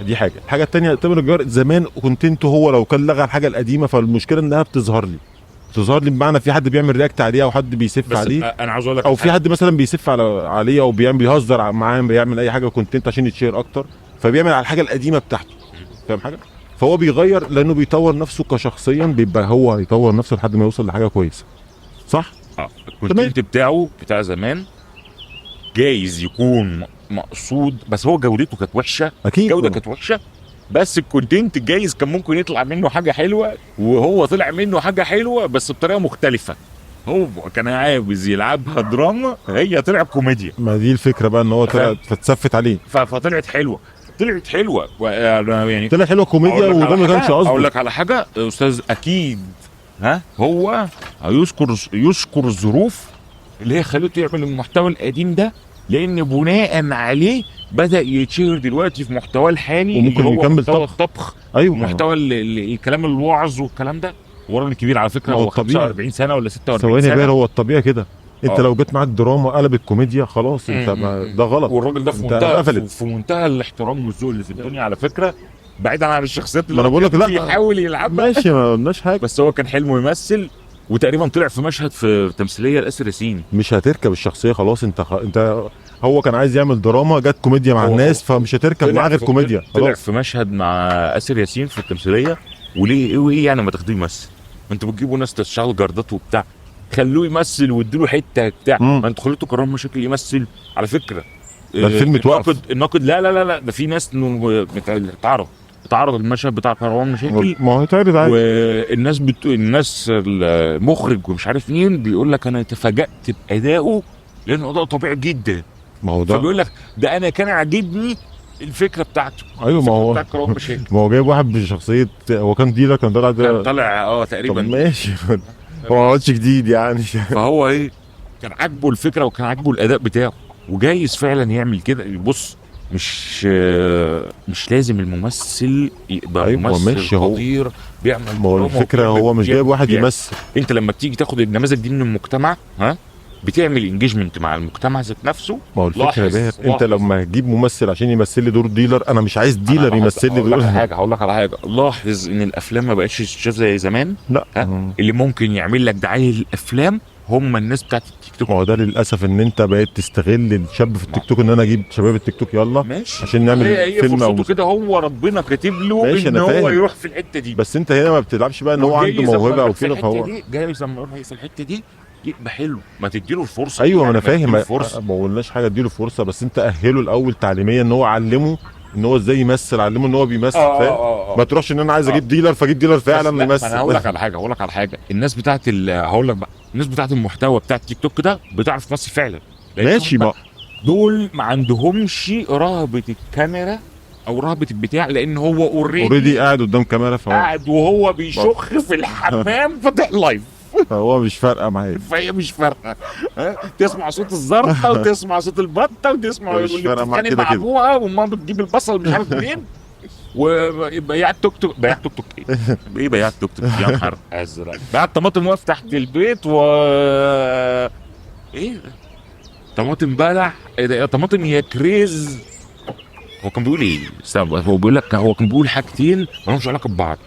دي حاجة. الحاجة الثانية، تامر الجيار زمان content هو لو كان لغى الحاجة القديمة، فالمشكلة انها بتظهر لي بمعنى في حد بيعمل react عليه او حد بيسف بس عليه، انا عاوز اقول لك او في حد مثلا بيسف عليه او بيعمل بيهزر معاه، بيعمل اي حاجة content عشان يتشير اكتر، فبيعمل على الحاجة القديمة بتاعته. فاهم حاجة؟ فهو بيغير لانه بيطور نفسه كشخصيا، بيبقى هو يطور نفسه لحد ما يوصل لحاجة كويسة، صح؟ ال content بتاعه بتاع زمان جايز يكون مقصود، بس هو جودته كانت وحشة. اكيد الجودة كانت وحشة، بس ال content جايز كان ممكن يطلع منه حاجة حلوة، وهو طلع منه حاجة حلوة بس بطريقة مختلفة. هو كان عاوز يلعبها دراما، هي طلعت كوميديا. ما دي الفكرة بقى، ان هو طلع فتسفت عليه. فطلعت حلوة، طلعت حلوة يعني طلع حلوة كوميديا، أقول لك وده على ما كانش حاجة- قصده. اقول لك على حاجة استاذ، اكيد ها هو هيذكر يشكر الظروف اللي هي خلته يعمل المحتوى القديم ده، لان بناء عليه بدا يتشهر دلوقتي في محتواه الحالي وممكن اللي هو يكمل محتوى طبخ. الطبخ. ايوه. محتوى الكلام الوعظ والكلام ده. ورا الكبير على فكرة ما هو هو الطبيعي. 45 سنة ولا 46 ثواني يا سنة. بير، هو الطبيعي كده. انت لو جت معاك دراما قلبت كوميديا خلاص انت ما ده غلط. والراجل ده في انت منتهى قفلت. في منتهى الاحترام والذوق اللي في الدنيا على فكرة، بعيدا عن الشخصيات ما انا بقول لك لا. بيحاول يلعبها. ماشي، ما قلناش حاجة. بس هو كان حلمه يمثل، وتقريبا طلع في مشهد في تمثيلية لاسر ياسين. مش هتركب الشخصية خلاص. انت هو كان عايز يعمل دراما، جت كوميديا مع الناس، فمش هتركب معاه غير كوميديا طلع خلاص. في مشهد مع اسر ياسين في التمثيلية. وليه ايه وايه يعني ما تاخدوه يمثل؟ ما انتوا بتجيبوا ناس تشتغل جاردات وبتاع، خلوه يمثل وادوا له حتة بتاع. ما انتوا خليتوا كرام مشاكل يمثل على فكرة. ده الفيلم اتوقف. الناقد لا لا لا لا، ده في ناس اتعرض المشهد بتاع كروان مشاكل. ما هو هيتعرض عادي. والناس الناس المخرج ومش عارف مين بيقول لك انا تفاجأت بادائه لانه اداء طبيعي جدا. ما هو ده. فبيقول لك ده انا كان عاجبني الفكرة بتاعته. ايوه، ما هو بتاع كروان مشاكل. ما هو جايب واحد بشخصية، هو كان dealer، كان طالع كان ده. طالع طب تقريبا. ماشي، هو ما عملش جديد يعني. فهو ايه، كان عاجبه الفكرة وكان عاجبه الاداء بتاعه، وجايز فعلا يعمل كده. بص، مش لازم الممثل يبقى أيوة، ممثل ماشي، هو- خطير بيعمل ما هو دراما الفكرة هو مش جايب واحد يمثل. انت لما بتيجي تاخد النماذج دي من المجتمع، ها بتعمل engagement مع المجتمع ذات نفسه. ما هو الفكرة يا لاحظ، باهر، انت لاحظ. لما تجيب ممثل عشان يمثل لي دور dealer، انا مش عايز dealer أنا يمثل لي هقول لك دور. على حاجة، هقول لك على حاجة، لاحظ ان الافلام ما بقتش تتشاف زي زمان. لا. ها؟ اللي ممكن يعمل لك دعاية للافلام هم الناس بتاعت التيك توك. ما هو ده للاسف ان انت بقيت تستغل الشاب في التيك توك، ان انا اجيب شباب التيك توك يلا ماشي عشان نعمل هي فيلم او فرصته كده، هو ربنا كاتب له ماشي، ان أنا هو فاهم. يروح في الحتة دي. بس انت هنا ما بتلعبش بقى ان هو عنده وجايز لما موهبة او يروح في كده، الحتة فهو دي، جايز لما يروح في الحتة دي يبقى حلو، ما تديله الفرصة. ايوه، ما يعني انا فاهم. تديله الفرصة. ما قلناش حاجة، اديله فرصة، بس انت اهله الاول تعليميا، ان هو علمه ان هو ازاي يمثل، علمه ان هو بيمثل، فاهم؟ ما تروحش ان انا عايز اجيب dealer فاجيب dealer فعلا بس لا، ما يمثل. انا هقول لك على حاجة، هقول لك على حاجة، الناس بتاعت هقول لك بقى، الناس بتاعت المحتوى بتاع التيك توك ده بتعرف تمثل فعلا. لأن ماشي، هم ما دول ما عندهمش رهبة الكاميرا او رهبة البتاع، لان هو already already قاعد قدام كاميرا، فهو قاعد وهو بيشخ في الحمام فاتح live، فهو مش فارقه معايا. فهي مش فارقه، ها؟ تسمع صوت الزرطه وتسمع صوت البطة وتسمع مش اللي فارقة معاك بتتخانق كده مع كده. ابوها وماما بتجيب البصل مش عارف منين. وبياع التوك توك، بياع التوك توك ايه؟ ايه بياع التوك توك؟ يا نهار ازرق، بياع الطماطم واقف تحت البيت و ايه طماطم بلح، ايه ده؟ يا طماطم يا كريز. هو كان بيقول ايه؟ استنى، هو بيقول لك، هو كان بيقول حاجتين ما لهمش علاقة ببعض،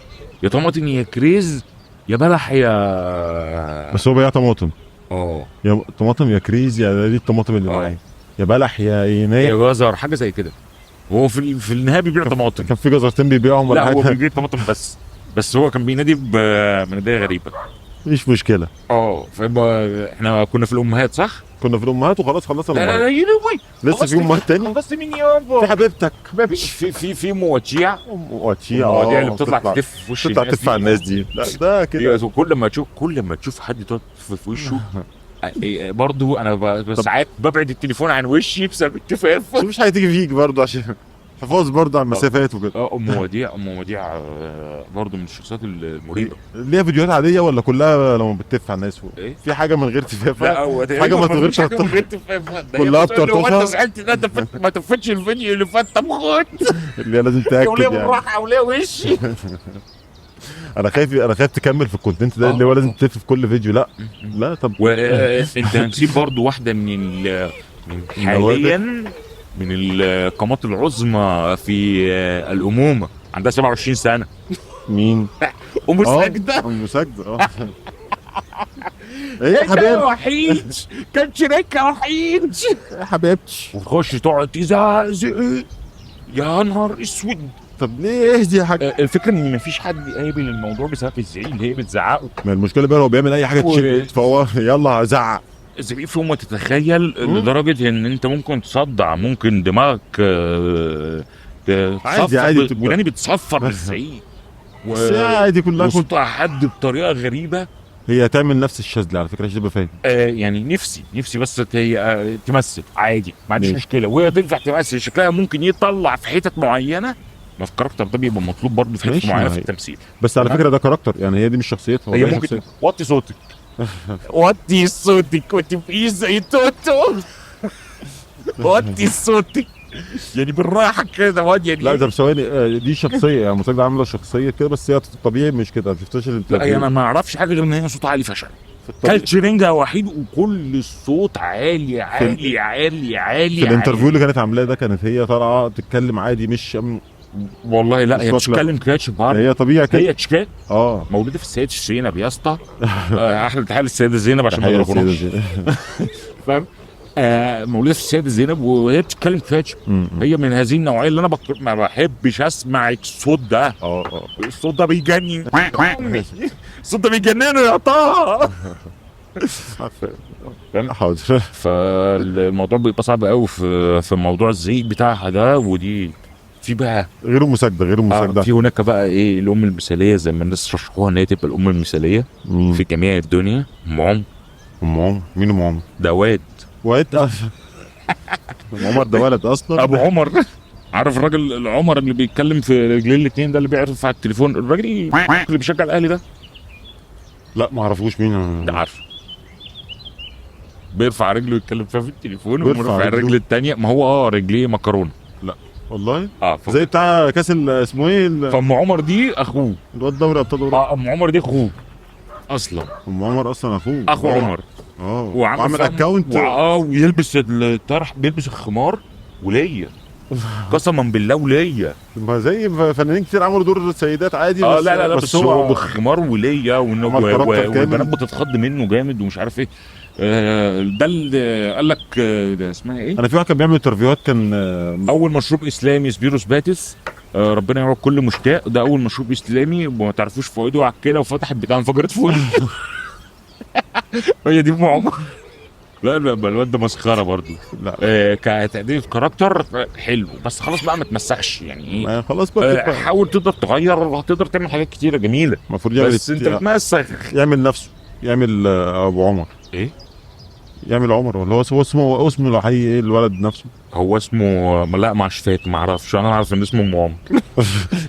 يا طماطم يا كريز يا بلح يا بس هو بياع طماطم. يا طماطم يا كريز، يا دي الطماطم اللي معايا، يا بلح يا يا يناير، جزر، حاجة زي كده. هو في النهاية بيبيع طماطم. كان في جزرتين بيبيعهم ولا لا هو حاجة؟ بيبيع طماطم بس هو كان بينادي بمناديه غريبة. مفيش مشكلة. احنا كنا في الامهات صح؟ كنا في الامهات وخلاص، خلصنا لا لا الامهات. لا يا لهوي، لسه في امهات تاني؟ خلصت مين يابا؟ في حبيبتك. في مواضيع، مواضيع، المواضيع اللي بتطلع تلف في وش بتطلع الناس تلف على الناس دي. لا ده كده كل ما تشوف حد تقعد تلف في وشه. برضو انا ساعات ببعد التليفون عن وشي بسبب التفاف. مش حاجة تيجي فيك برضو عشان حفاظ برضو على المسافات وكده. ام وديع برضو من الشخصيات المريبه. ليها فيديوهات عادية ولا كلها لما بتتف على الناس؟ إيه؟ في حاجة من غير تفافه؟ لا هو حاجة ما تقريباً مفيش تغيرش حاجة من غير تفافه. ده كلها هي بتقول له، هو انت بترطشها؟ زعلت ان انت ما تفتش الفيديو اللي فات؟ طب خد اللي هي لازم تاكد وليه يعني. بالراحة وليه وشي. انا خايف تكمل في ال content ده اللي هو لازم تلف في كل فيديو. لا لا طب وانت نسيت برضو واحدة من حاليا من القامات العظمى في الامومة، عندها 27 سنة. مين؟ ام ساجدة. ام ساجدة. ايه يا حبيبتي؟ وحيد كان شريكها وحيد يا حبيبتي. وتخش تقعد تزعزع، يا نهار اسود. طب ليه اهدي يا حاج؟ الفكرة ان مفيش حد قابل الموضوع بسبب الزعيق اللي هي بتزعقه. ما المشكلة بقى هو بيعمل اي حاجة تشد، فهو يلا زعق. الزعيق فوق ما تتخيل، لدرجة ان انت ممكن تصدع، ممكن دماغك عادي، عادي بتبقى. وداني بتصفر بالزعيق. بس عادي كلها كنت وصوتها حد بطريقة غريبة. هي تعمل نفس الشاذلي على فكرة عشان تبقى فاهم. يعني نفسي بس هي تمثل عادي، ما عنديش مشكلة، وهي تنفع تمثل، شكلها ممكن يطلع في حتت معينة. ما في character ده بيبقى مطلوب برضه في حتت معينة في التمثيل. بس على فكرة ده character، يعني هي دي مش شخصيتها، هي ممكن وطي صوتك، وطي صوتك وتبقي زي توتو، وطي صوتك يعني بالراحة كده يعني. لا ده ثواني، دي شخصية يعني مساجدة عامله شخصية كده، بس هي في الطبيعي مش كده. ما شفتهاش. لا انا ما اعرفش حاجة غير ان هي صوتها عالي فشخ. كالتشرنجا وحيد وكل الصوت عالي عالي عالي عالي. في ال interview اللي كانت عاملاه ده كانت هي طالعه تتكلم عادي، مش والله لا هي بتتكلم كاتش بار، هي طبيعي كده، هي تشكات. مولودة في السيدة زينب يا اسطى. احلى تحية للسيدة زينب عشان ما يضربوناش. فاهم؟ مولودة في السيدة زينب وهي بتتكلم كاتش. هي من هذه النوعية اللي انا ما بحبش اسمع الصوت ده. الصوت ده بيجنن، الصوت ده بيجننه يا طه. حاضر. فالموضوع بيبقى صعب قوي في موضوع الزعيق بتاعها ده. ودي في بقى غير المساجده، غير المساجده في هناك بقى ايه الام المثالية زي ما الناس رشحوها ان هي تبقى الام المثالية في جميع الدنيا. ام عمر. ام عمر مين؟ ام عمر ده واد. واد ام عمر ده ولد اصلا. ابو عمر، عارف الراجل العمر اللي بيتكلم في رجلين الاثنين ده، اللي بيعرف على التليفون، الراجل اللي بيشجع الاهلي ده؟ لا ما اعرفوش مين ده. عارفه بيرفع رجله يتكلم فيها في التليفون وبيرفع الرجل الثانية. ما هو رجليه مكرونه. لا والله زي بتاع كاس اسمه ايه. فام عمر دي اخوه الواد دوري ابطال اوروبا. ام عمر دي اخوه اصلا. ام عمر اصلا اخوه، اخو عمر. وعامل account ويلبس الطرح، بيلبس الخمار وليا قسما بالله وليا. ما زي فنانين كتير عملوا دور السيدات عادي. بس لا لا لا بس هو بخمار وليا والبنات بتتخض منه جامد ومش عارف ايه. ده اللي قال لك ده اسمها ايه. انا في واحد كان بيعمل interview هات، كان اول مشروب اسلامي سبيروس باتس. ربنا يعوض كل مشتاق. ده اول مشروب اسلامي وما تعرفوش فوائده على كده، وفتحت بتاع انفجرت فوق. هي دي ام عمر. لا لا الواد ده مسخرة برضه. لا كتقديم character حلو، بس خلاص بقى ما تمسخش يعني ايه. خلاص بقى حاول تقدر تغير، هتقدر تعمل حاجات كتيرة جميلة. المفروض يعمل، بس انت بتمسخ. يعمل نفسه، يعمل ابو عمر. ايه يعمل عمر ولا هو اسمه الحقيقي ايه الولد نفسه؟ هو اسمه لا مش فات، ما اعرفش. انا اعرف ان اسمه ام عمر.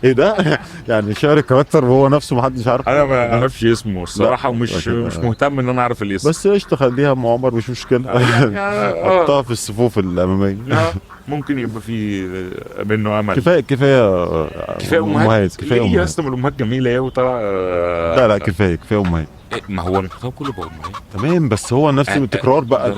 ايه ده؟ يعني شعر ال character وهو نفسه ما حدش عارف. انا ما اعرفش اسمه الصراحة، ومش مش مهتم ان انا اعرف الاسم. بس قشطه خليها ام عمر مش مشكلة. حطها في الصفوف الامامية. ممكن يبقى في منه امل. كفاية كفاية امهات، كفاية امهات يا اسطى، الامهات جميلة ايه وطلع. لا كفاية امهات. ما هو المحتوى كله بقى امهات. تمام، بس هو نفس التكرار بقى.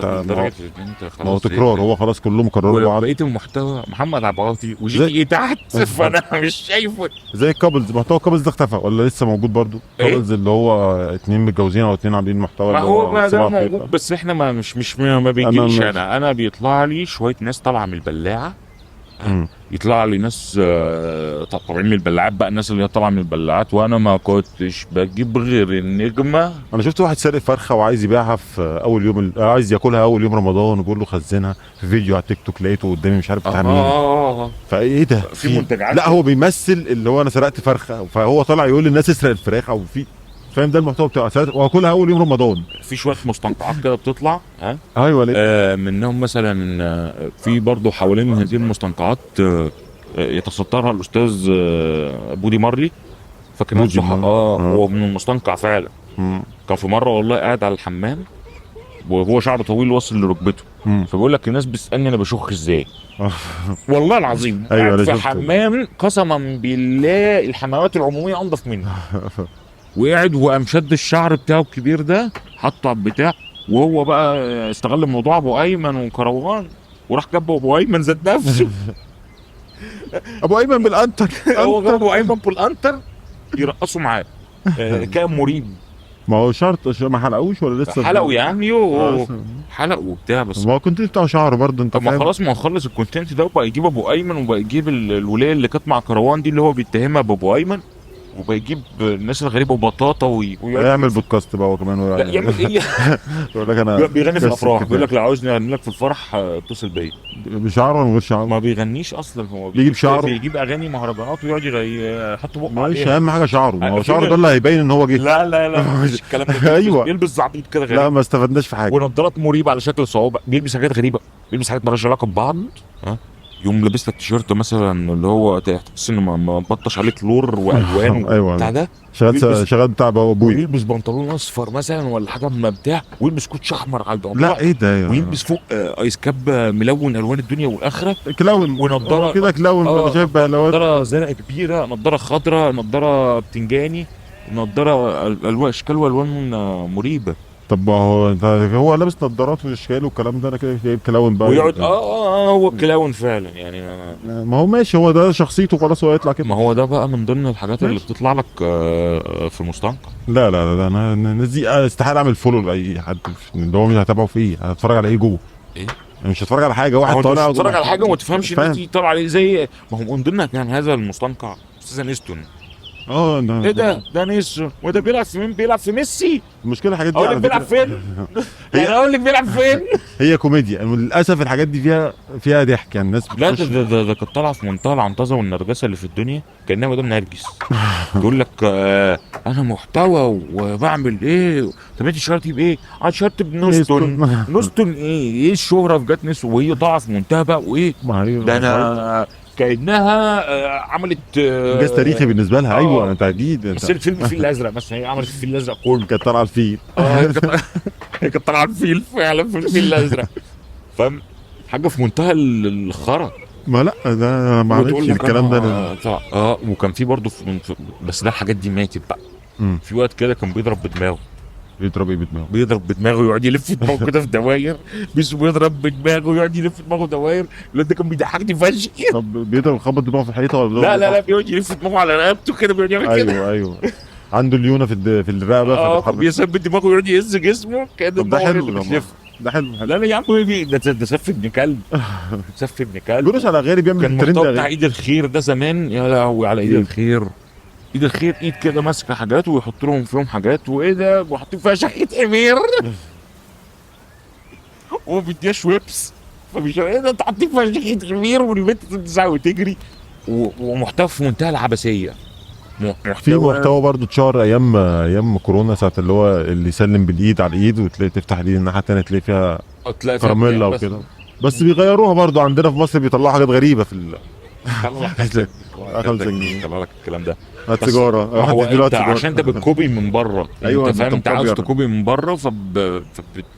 ما هو تكرار، هو خلاص كلهم كرروا بعض. بقية المحتوى محمد عباطي وجي ايه تحت، فانا مش شايفه. زي ال couples، محتوى ال couples ده اختفى ولا لسه موجود برضو؟ couples اللي هو اتنين متجوزين او اتنين عاملين محتوى، ما هو ما ده موجود، بس احنا ما مش مش ما بيجيش. انا بيطلع لي شوية ناس طالعه من البلاعة، يطلع لي ناس طالعين من البلاعات بقى، الناس اللي هي طالعه من البلاعات، وانا ما كنتش بجيب غير النجمة. انا شفت واحد سارق فرخة وعايز يبيعها في اول يوم، عايز ياكلها اول يوم رمضان، وبيقول له خزنها في فيديو على تيك توك، لقيته قدامي مش عارف بتاع مين. فايه ده؟ في منتجات. لا هو بيمثل اللي هو انا سرقت فرخة، فهو طالع يقول للناس اسرق الفراخ او في، فاهم؟ ده المحتوى بتاعه، واكلها اول يوم رمضان. في شوية مستنقعات كده بتطلع. ها ايوه ليه؟ منهم مثلا في برضه حوالين هذه المستنقعات يتصدرها الاستاذ بودي مارلي، فاكر نفسه هو من المستنقع فعلا. كان في مرة والله قاعد على الحمام وهو شعره طويل واصل لركبته، فبيقول لك الناس بتسالني انا بشخ ازاي. والله العظيم. ايوه في حمام قسما بالله الحمامات العمومية انضف منه. وقعد وقام شد الشعر بتاعه الكبير ده حطه على البتاع، وهو بقى استغل موضوع ابو ايمن وكروان، وراح جاب ابو ايمن ذات نفسه. ابو ايمن بالانتر، هو جاب ابو ايمن بالانتر يرقصوا معاه. كان مريب. ما هو شرط ما حلقوش ولا لسه؟ حلقوا يا عمي، حلقوا وبتاع، بس ما هو كنت بتاع شعره برضه انت. ما خلاص، ما هو خلص ال content ده وبقى يجيب ابو ايمن، وبقى يجيب الولاية اللي كانت مع كروان دي اللي هو بيتهمها بابو ايمن، وبيجيب الناس الغريبة وبطاطا ويعمل بودكاست بقى هو كمان. لا يعمل ايه؟ يقول لك انا بيغني في الافراح، بيقول لك لو عاوزني اغني لك في الفرح اتصل بيا. بشعره ولا من غير شعره؟ ما بيغنيش اصلا، هو بيجيب شعره، بيجيب اغاني مهرجانات ويقعد يحط بقه. معلش، اهم حاجة شعره، ما هو شعره ده اللي هيبين ان هو جه. لا لا لا مش الكلام ده. ايوه بيلبس زعبيط كده غريب. لا ما استفدناش في حاجة. ونضارات مريبه على شكل صعوبة، بيلبس حاجات غريبة، بيلبس حاجات مالهاش علاقة ببعض. ها يوم لابس لك تيشيرت مثلا اللي هو تحس انه ما بطش عليه كلور والوان. ايوه بتاع ده شغال بتاع ابوي. ويلبس بنطلون اصفر مثلا ولا حاجة ما بتاع، ويلبس كوتش احمر على البنطلون. لا ايه ده؟ ويلبس فوق ice cap ملون الوان الدنيا والاخرة، clown ونضاره كده، clown. انا شايف بهلوان، نضاره زرق كبيرة، نضاره خضراء، نضاره بتنجاني، نضاره الوان اشكال والوان مريبه. طب ما هو لابس نظارات واشكال والكلام ده، انا كده جايب clown بقى ويقعد هو clown فعلا يعني. ما هو ماشي، هو ده شخصيته خلاص، هو يطلع كده. ما هو ده بقى من ضمن الحاجات اللي بتطلع لك في المستنقع. لا لا لا، انا الناس دي استحالة اعمل follow لاي حد اللي هو مش هتابعه في ايه، هتفرج على ايه جوه؟ ايه؟ مش هتفرج على حاجة، واحد طالع هتفرج على حاجة وما تفهمش الناس دي طالعه عليه زي ما هو من ضمن كان هذا المستنقع استاذ نيستون. ايه ده نيستون، وده بيلعب في مين؟ بيلعب في ميسي. المشكلة الحاجات دي اقول لك بيلعب فين؟ يعني اقول لك بيلعب فين؟ هي كوميديا للاسف، الحاجات دي فيها ضحك يعني الناس. لا ده كانت طالعه في منتهى العنطزه والنرجسه اللي في الدنيا، كانها مدام نرجس. تقول لك انا محتوى وبعمل ايه؟ طب انت شهرتي بايه؟ انا شهرت بنوستون. نوستون ايه الشهرة في جت نس، وهي طالعه في منتهى بقى وايه ده انا كانها عملت انجاز تاريخي بالنسبة لها. ايوه انت اكيد بس الفيلم الفيل الازرق مثلا، هي عملت الفيل الازرق كله، كانت طالعه الفيل. هي كانت طالعه الفيل فعلا في الفيل الازرق. فاهم حاجة في منتهى الخرا. ما لا ده ما عملتش الكلام ده. وكان في برضه بس ده الحاجات دي ماتت بقى. في وقت كده كان بيضرب بدماغه. بيضرب ايه بدماغه؟ بيضرب بدماغه ويقعد يلف دماغه كده في دواير، بيضرب بدماغه ويقعد يلف دماغه دواير. الواد ده كان بيضحكني فشخ. طب بيضرب خبط دماغه في الحيطة ولا؟ لا لا لا، بيقعد يلف دماغه على رقبته كده، بيقعد يعمل كده. ايوه ايوه، عنده ليونه في الرقبة، بيثبت دماغه ويقعد يهز جسمه كده. ده حلو، ده حلو. لا لا يا عم، ده سف ابن كلب. سف ابن كلب. بيرقص على غيري، بيعمل الترند ده بتاع عيد الخير ده زمان. يا لهوي على عيد الخير. ايد الخير، ايد كده ماسكه حاجات ويحط لهم فيهم حاجات وايه ده، وحاطين فيها شحه حمير. وما بيديهاش ويبس، فمش ايه ده، انت حاطين فيها شحه حمير، والبنت تتزعق وتجري. ومحتوى في منتهى العبثيه. في محتوى برضه اتشهر ايام كورونا، ساعة اللي هو اللي يسلم بالايد على الايد وتلاقي تفتح الايد الناحية الثانية تلاقي فيها كراميلا وكده. بس بيغيروها برضه عندنا في مصر، بيطلعوا حاجات غريبة في ال طلع لك الكلام ده التجارة. هو انت عشان انت بت copy من بره. ايوه انت فاهم، انت عاوز ت copy من بره،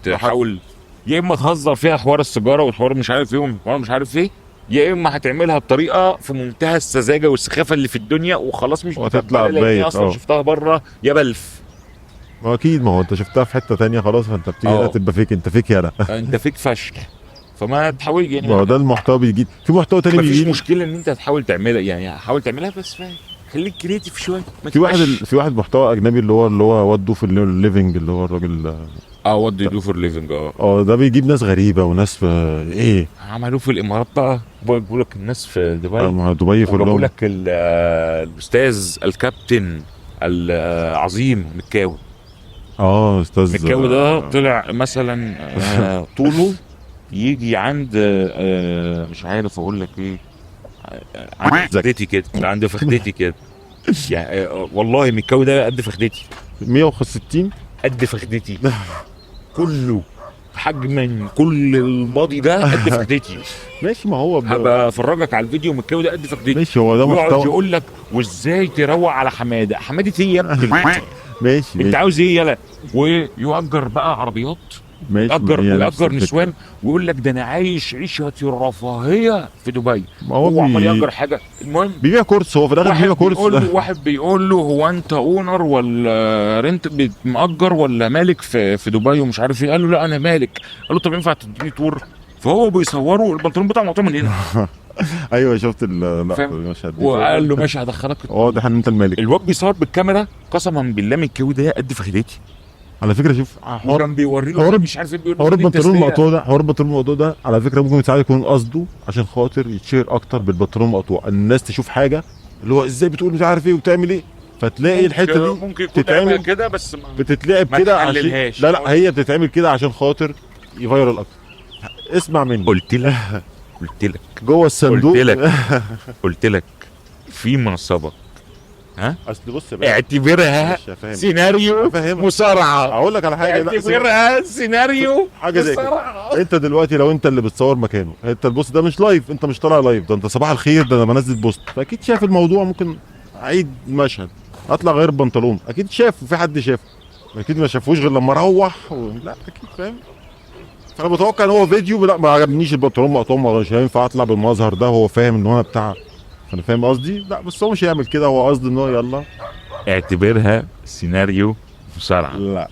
فبتحاول يا اما تهزر فيها حوار السيجارة والحوار مش عارف ايه والحوار مش عارف ايه، يا اما هتعملها بطريقة في منتهى السذاجة والسخافه اللي في الدنيا وخلاص مش وهتطلع متقبلة، لأن بايت، اصلا شفتها بره يا بلف. ما اكيد، ما هو انت شفتها في حتة تانية خلاص، فانت بتيجي هنا تبقى fake، انت fake يالا. انت fake فشخ، فما تحاول يعني. ما هو ده المحتوى بيجي، في محتوى تاني مفيش بيجي. مشكلة ان انت تحاول تعملها، يعني حاول تعملها بس فاهم، خليك creative شوية. في واحد في واحد محتوى اجنبي اللي هو what do for living، اللي هو الراجل what do for living. ده بيجيب ناس غريبة وناس في ايه عملوه في الامارات بقى، بيقول لك الناس في دبي، دبي في بيقول لك الاستاذ الكابتن العظيم مكاوي. استاذ مكاوي ده طلع مثلا طوله يجي عند مش عارف اقول لك ايه، عند فخدتي كده، عند فخدتي كده يعني والله مكاوي ده قد فخدتي، 160 قد فخدتي كله، حجما كل البادي ده قد فخدتي. ماشي، ما هو هبقى افرجك على الفيديو مكاوي ده قد فخدتي. ماشي، هو ده محتوى. يقول لك وازاي تروق على حمادة، حمادة ايه يا ابني؟ ماشي، انت عاوز ايه يلا؟ ويؤجر بقى عربيات، يأجر نسوان، ويقول لك ده انا عايش عيشه الرفاهية في دبي. هو عمال يأجر حاجة. المهم بيبيع كورس، هو في الاخر بيبيع كورس. واحد بيقول له هو انت owner ولا rent، مأجر ولا مالك في دبي ومش عارف ايه؟ قال له لا انا مالك. قال له طب ينفع تديني tour؟ فهو بيصوره البنطلون بتاعه مقطوع من هنا. ايوه شفت المشهد دي. وقال له ماشي هدخلك. واضح ان انت المالك. الواد بيصور بالكاميرا، قسما بالله مكاوي ده قد فخدتي. على فكرة شوف حوار بيوري له مش عارف ايه، بيقول حوار البنطلون المقطوع ده، حوار البنطلون المقطوع ده على فكرة ممكن ساعات يكون قصده عشان خاطر يتشير اكتر بالبنطلون المقطوع، الناس تشوف حاجة اللي هو ازاي بتقول مش عارف ايه وبتعمل ايه، فتلاقي الحتة دي ممكن تتعمل كده، بس بتتلعب كده عشان لا هي بتتعمل كده عشان خاطر ي viral اكتر. اسمع مني، قلت لك جوه الصندوق، قلت لك فيما سبق. ها اصل بص يا باشا، اعتبرها سيناريو مصارعه. اقول لك على حاجة، اعتبرها سيناريو حاجة زي كده. انت دلوقتي لو انت اللي بتصور مكانه، انت ال post ده مش live، انت مش طالع live، ده انت صباح الخير، ده انا بنزل post، فاكيد شايف الموضوع. ممكن اعيد مشهد، اطلع غير بنطلون، اكيد شافه، في حد شافه، اكيد ما شافوش غير لما روح لا اكيد فاهم. فانا متوقع ان هو فيديو، لا ما عجبنيش البنطلون مقطوع، مش هينفع اطلع بالمظهر ده، هو فاهم ان هو بتاع، انا فاهم قصدي. لا بس هو مش هيعمل كده، هو قصده ان هو يلا اعتبرها سيناريو مصارعه. لا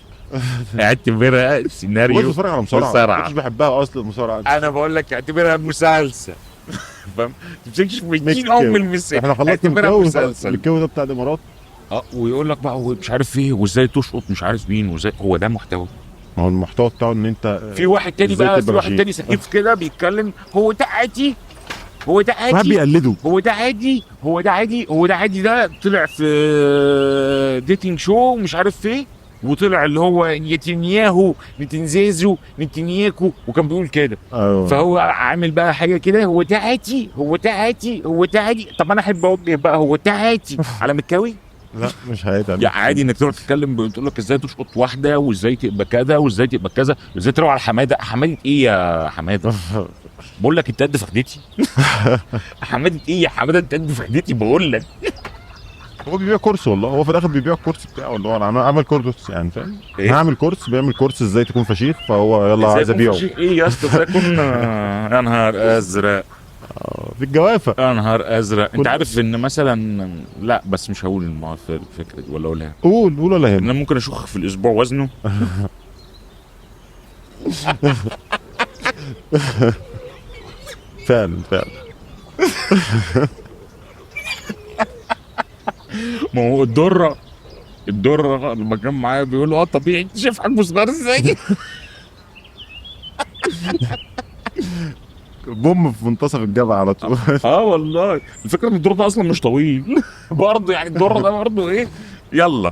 اعتبرها سيناريو مش بتفرج على مصارعه، مش بحبها اصلا المصارعة. انا بقول لك اعتبرها مسلسل. فاهم؟ تمسكش في دين ام المسلسل. احنا خلصنا المسلسل الكو ده بتاع الامارات. ويقول لك بقى مش عارف ايه، وازاي تشقط مش عارف مين، وازاي هو ده محتوى. ما هو المحتوى بتاعه ان انت في واحد تاني بقى، في واحد تاني سخيف كده بيتكلم، هو ده عادي، هو ده عادي، واحد بيقلده، هو ده عادي، هو ده عادي، هو ده عادي. ده طلع في dating show مش عارف ايه، وطلع اللي هو نتنياهو نتنزيزو نتنياكو، وكان بيقول كده. فهو عامل بقى حاجة كده، هو ده عادي، هو ده عادي، هو ده عادي. طب انا احب اوجه بقى هو ده عادي على مكاوي. لا مش عادي يعني عادي انك تقعد تتكلم، بتقول لك ازاي تشقط واحدة، وازاي تبقى كذا، وازاي تبقى كذا، وازاي تروح على حمادة. حمادة ايه يا حمادة؟ بقول لك انت قد فخدتي. حمادة ايه يا حمادة؟ انت قد فخدتي بقول لك. هو بيبيع كورس والله، هو في الاخر بيبيع الكورس بتاعه، اللي هو انا عامل كورس يعني فاهم؟ إيه؟ هعمل كورس، بيعمل كورس ازاي تكون فشيخ، فهو يلا عايز ابيعه. ايه يا اسطى ازاي اكون؟ يا نهار ازرق في الجوافه، يا نهار ازرق. انت عارف ان مثلا، لا بس مش هقول الفكرة دي ولا اقولها؟ قول قول ولا يهمك. انا ممكن اشخ في الاسبوع وزنه. فعلا فعلا. ما هو الدرة لما كان معايا بيقول له طبيعي، انت شايف حجمه صغير ازاي؟ بوم في منتصف الجبهة على طول. والله الفكرة ان الدور ده اصلا مش طويل برضه، يعني الدور ده برضه ايه، يلا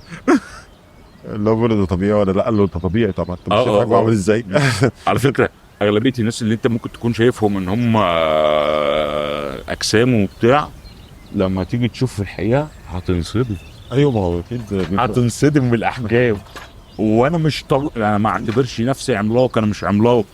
لو بيقول ده طبيعي ولا لا، قال له انت طبيعي طبعا، انت مش شايف حجمه عامل ازاي. على فكرة اغلبية الناس اللي انت ممكن تكون شايفهم ان هم اجسام وبتاع، لما تيجي تشوف في الحقيقة هتنصدم. ايوه ما هو اكيد هتنصدم من الاحجام. وانا مش انا ما اعتبرش نفسي عملاق، انا مش عملاق.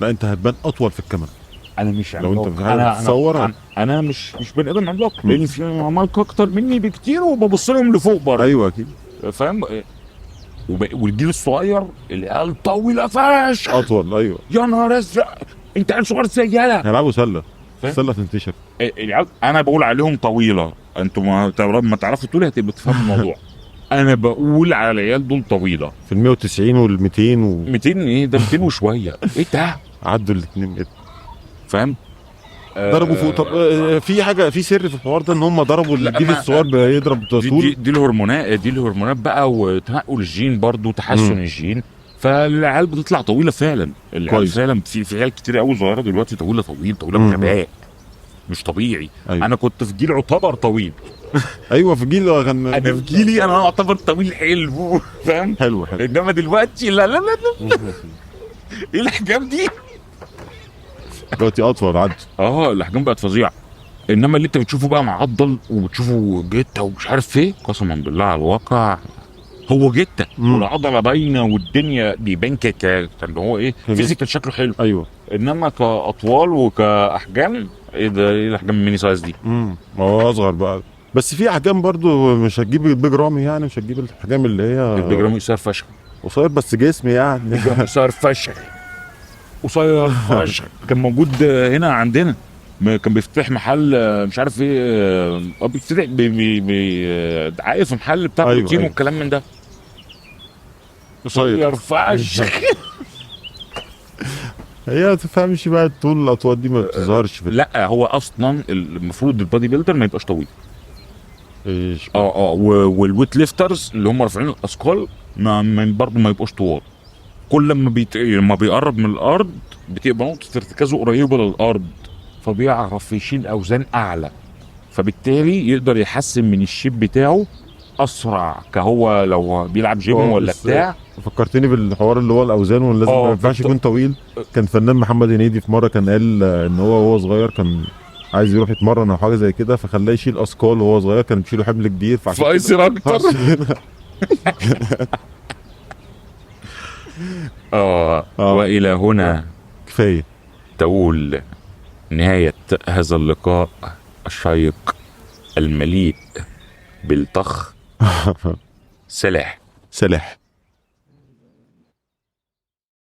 لا انت هتبان اطول في الكاميرا. انا مش عملاق. لو انت بتصور انا مش بني ادم عملاق، لان في عمالقة اكتر مني بكتير وببص لهم لفوق برضه. ايوه اكيد فاهم. والجيل الصغير اللي قال طويلة فشخ اطول. ايوه يا نهار ازرق، انت عيل صغير زي يالا هيلعبوا سله. فاهم؟ السلة تنتشر. العيال انا بقول عليهم طويلة، انتوا ما تعرفوا طولي هتبقوا تفهموا الموضوع. انا بقول على العيال دول طويلة في ال 190 وال 200 و 200 ايه ده، 200 وشوية ايه ده، عدوا الاثنين متر، فاهم؟ ضربوا فوق. طب في حاجة، في سر في الحوار ده ان هم ضربوا الجيل الصغير بيضرب طول. دي الهرمونات، دي الهرمونات بقى، وتنقل الجين برضو، تحسن الجين، فالعيال بتطلع طويلة فعلا. العيال فعلا في عيال كتير قوي صغيرة دلوقتي طويلة طويل طويلة بغباء مش طبيعي. أيوة. انا كنت في جيل يعتبر طويل. ايوه في جيل كان، انا في جيلي انا اعتبر طويل حلو، فاهم؟ حلو حلو. انما دلوقتي لا لا لا, لا. ايه الاحجام دي؟ دلوقتي اطول عدى. الاحجام بقت فظيعة. انما اللي انت بتشوفه بقى معضل وبتشوفه جته ومش عارف ايه، قسما بالله على الواقع هو جته والعضله باينة والدنيا بيبان اللي هو ايه، physical شكله حلو. ايوه. انما كاطوال وكاحجام ايه ده، ايه الاحجام ال mini size دي؟ ما هو اصغر بقى. بس في احجام برضو مش هتجيب البيج رامي، يعني مش هتجيب الاحجام اللي هي البيج رامي قصير فشخ، قصير بس جسم يعني قصير فشخ، قصير فشخ. كان موجود هنا عندنا، كان بيفتح محل مش عارف ايه، بيفتح دعاية في محل بتاع بروتين. أيوة. والكلام من ده، قصير فشخ. هي ما تفهمش بقى طول الاطوال دي ما بتظهرش في لا هو اصلا المفروض ال body builder ما يبقاش طويل. ايش وال weight lifters اللي هم رافعين الاثقال ما برضه ما يبقوش طوال. كل ما لما بيقرب من الارض بتبقى نقطة ارتكازه قريبه للارض، فبيعرف يشيل اوزان اعلى، فبالتالي يقدر يحسن من ال shape بتاعه اسرع، كهو لو بيلعب جيم ولا بتاع. فكرتني بالحوار اللي هو الاوزان ولازم ما ينفعش يكون طويل. كان فنان محمد هنيدي في مرة كان قال ان هو وهو صغير كان عايز يروح يتمرن او حاجة زي كده، فخلاه يشيل اثقال وهو صغير، كان بيشيله حمل كبير فيصير اكتر. والى هنا كفاية تقول نهاية هذا اللقاء الشيق المليء بالطخ. سلاح. سلاح.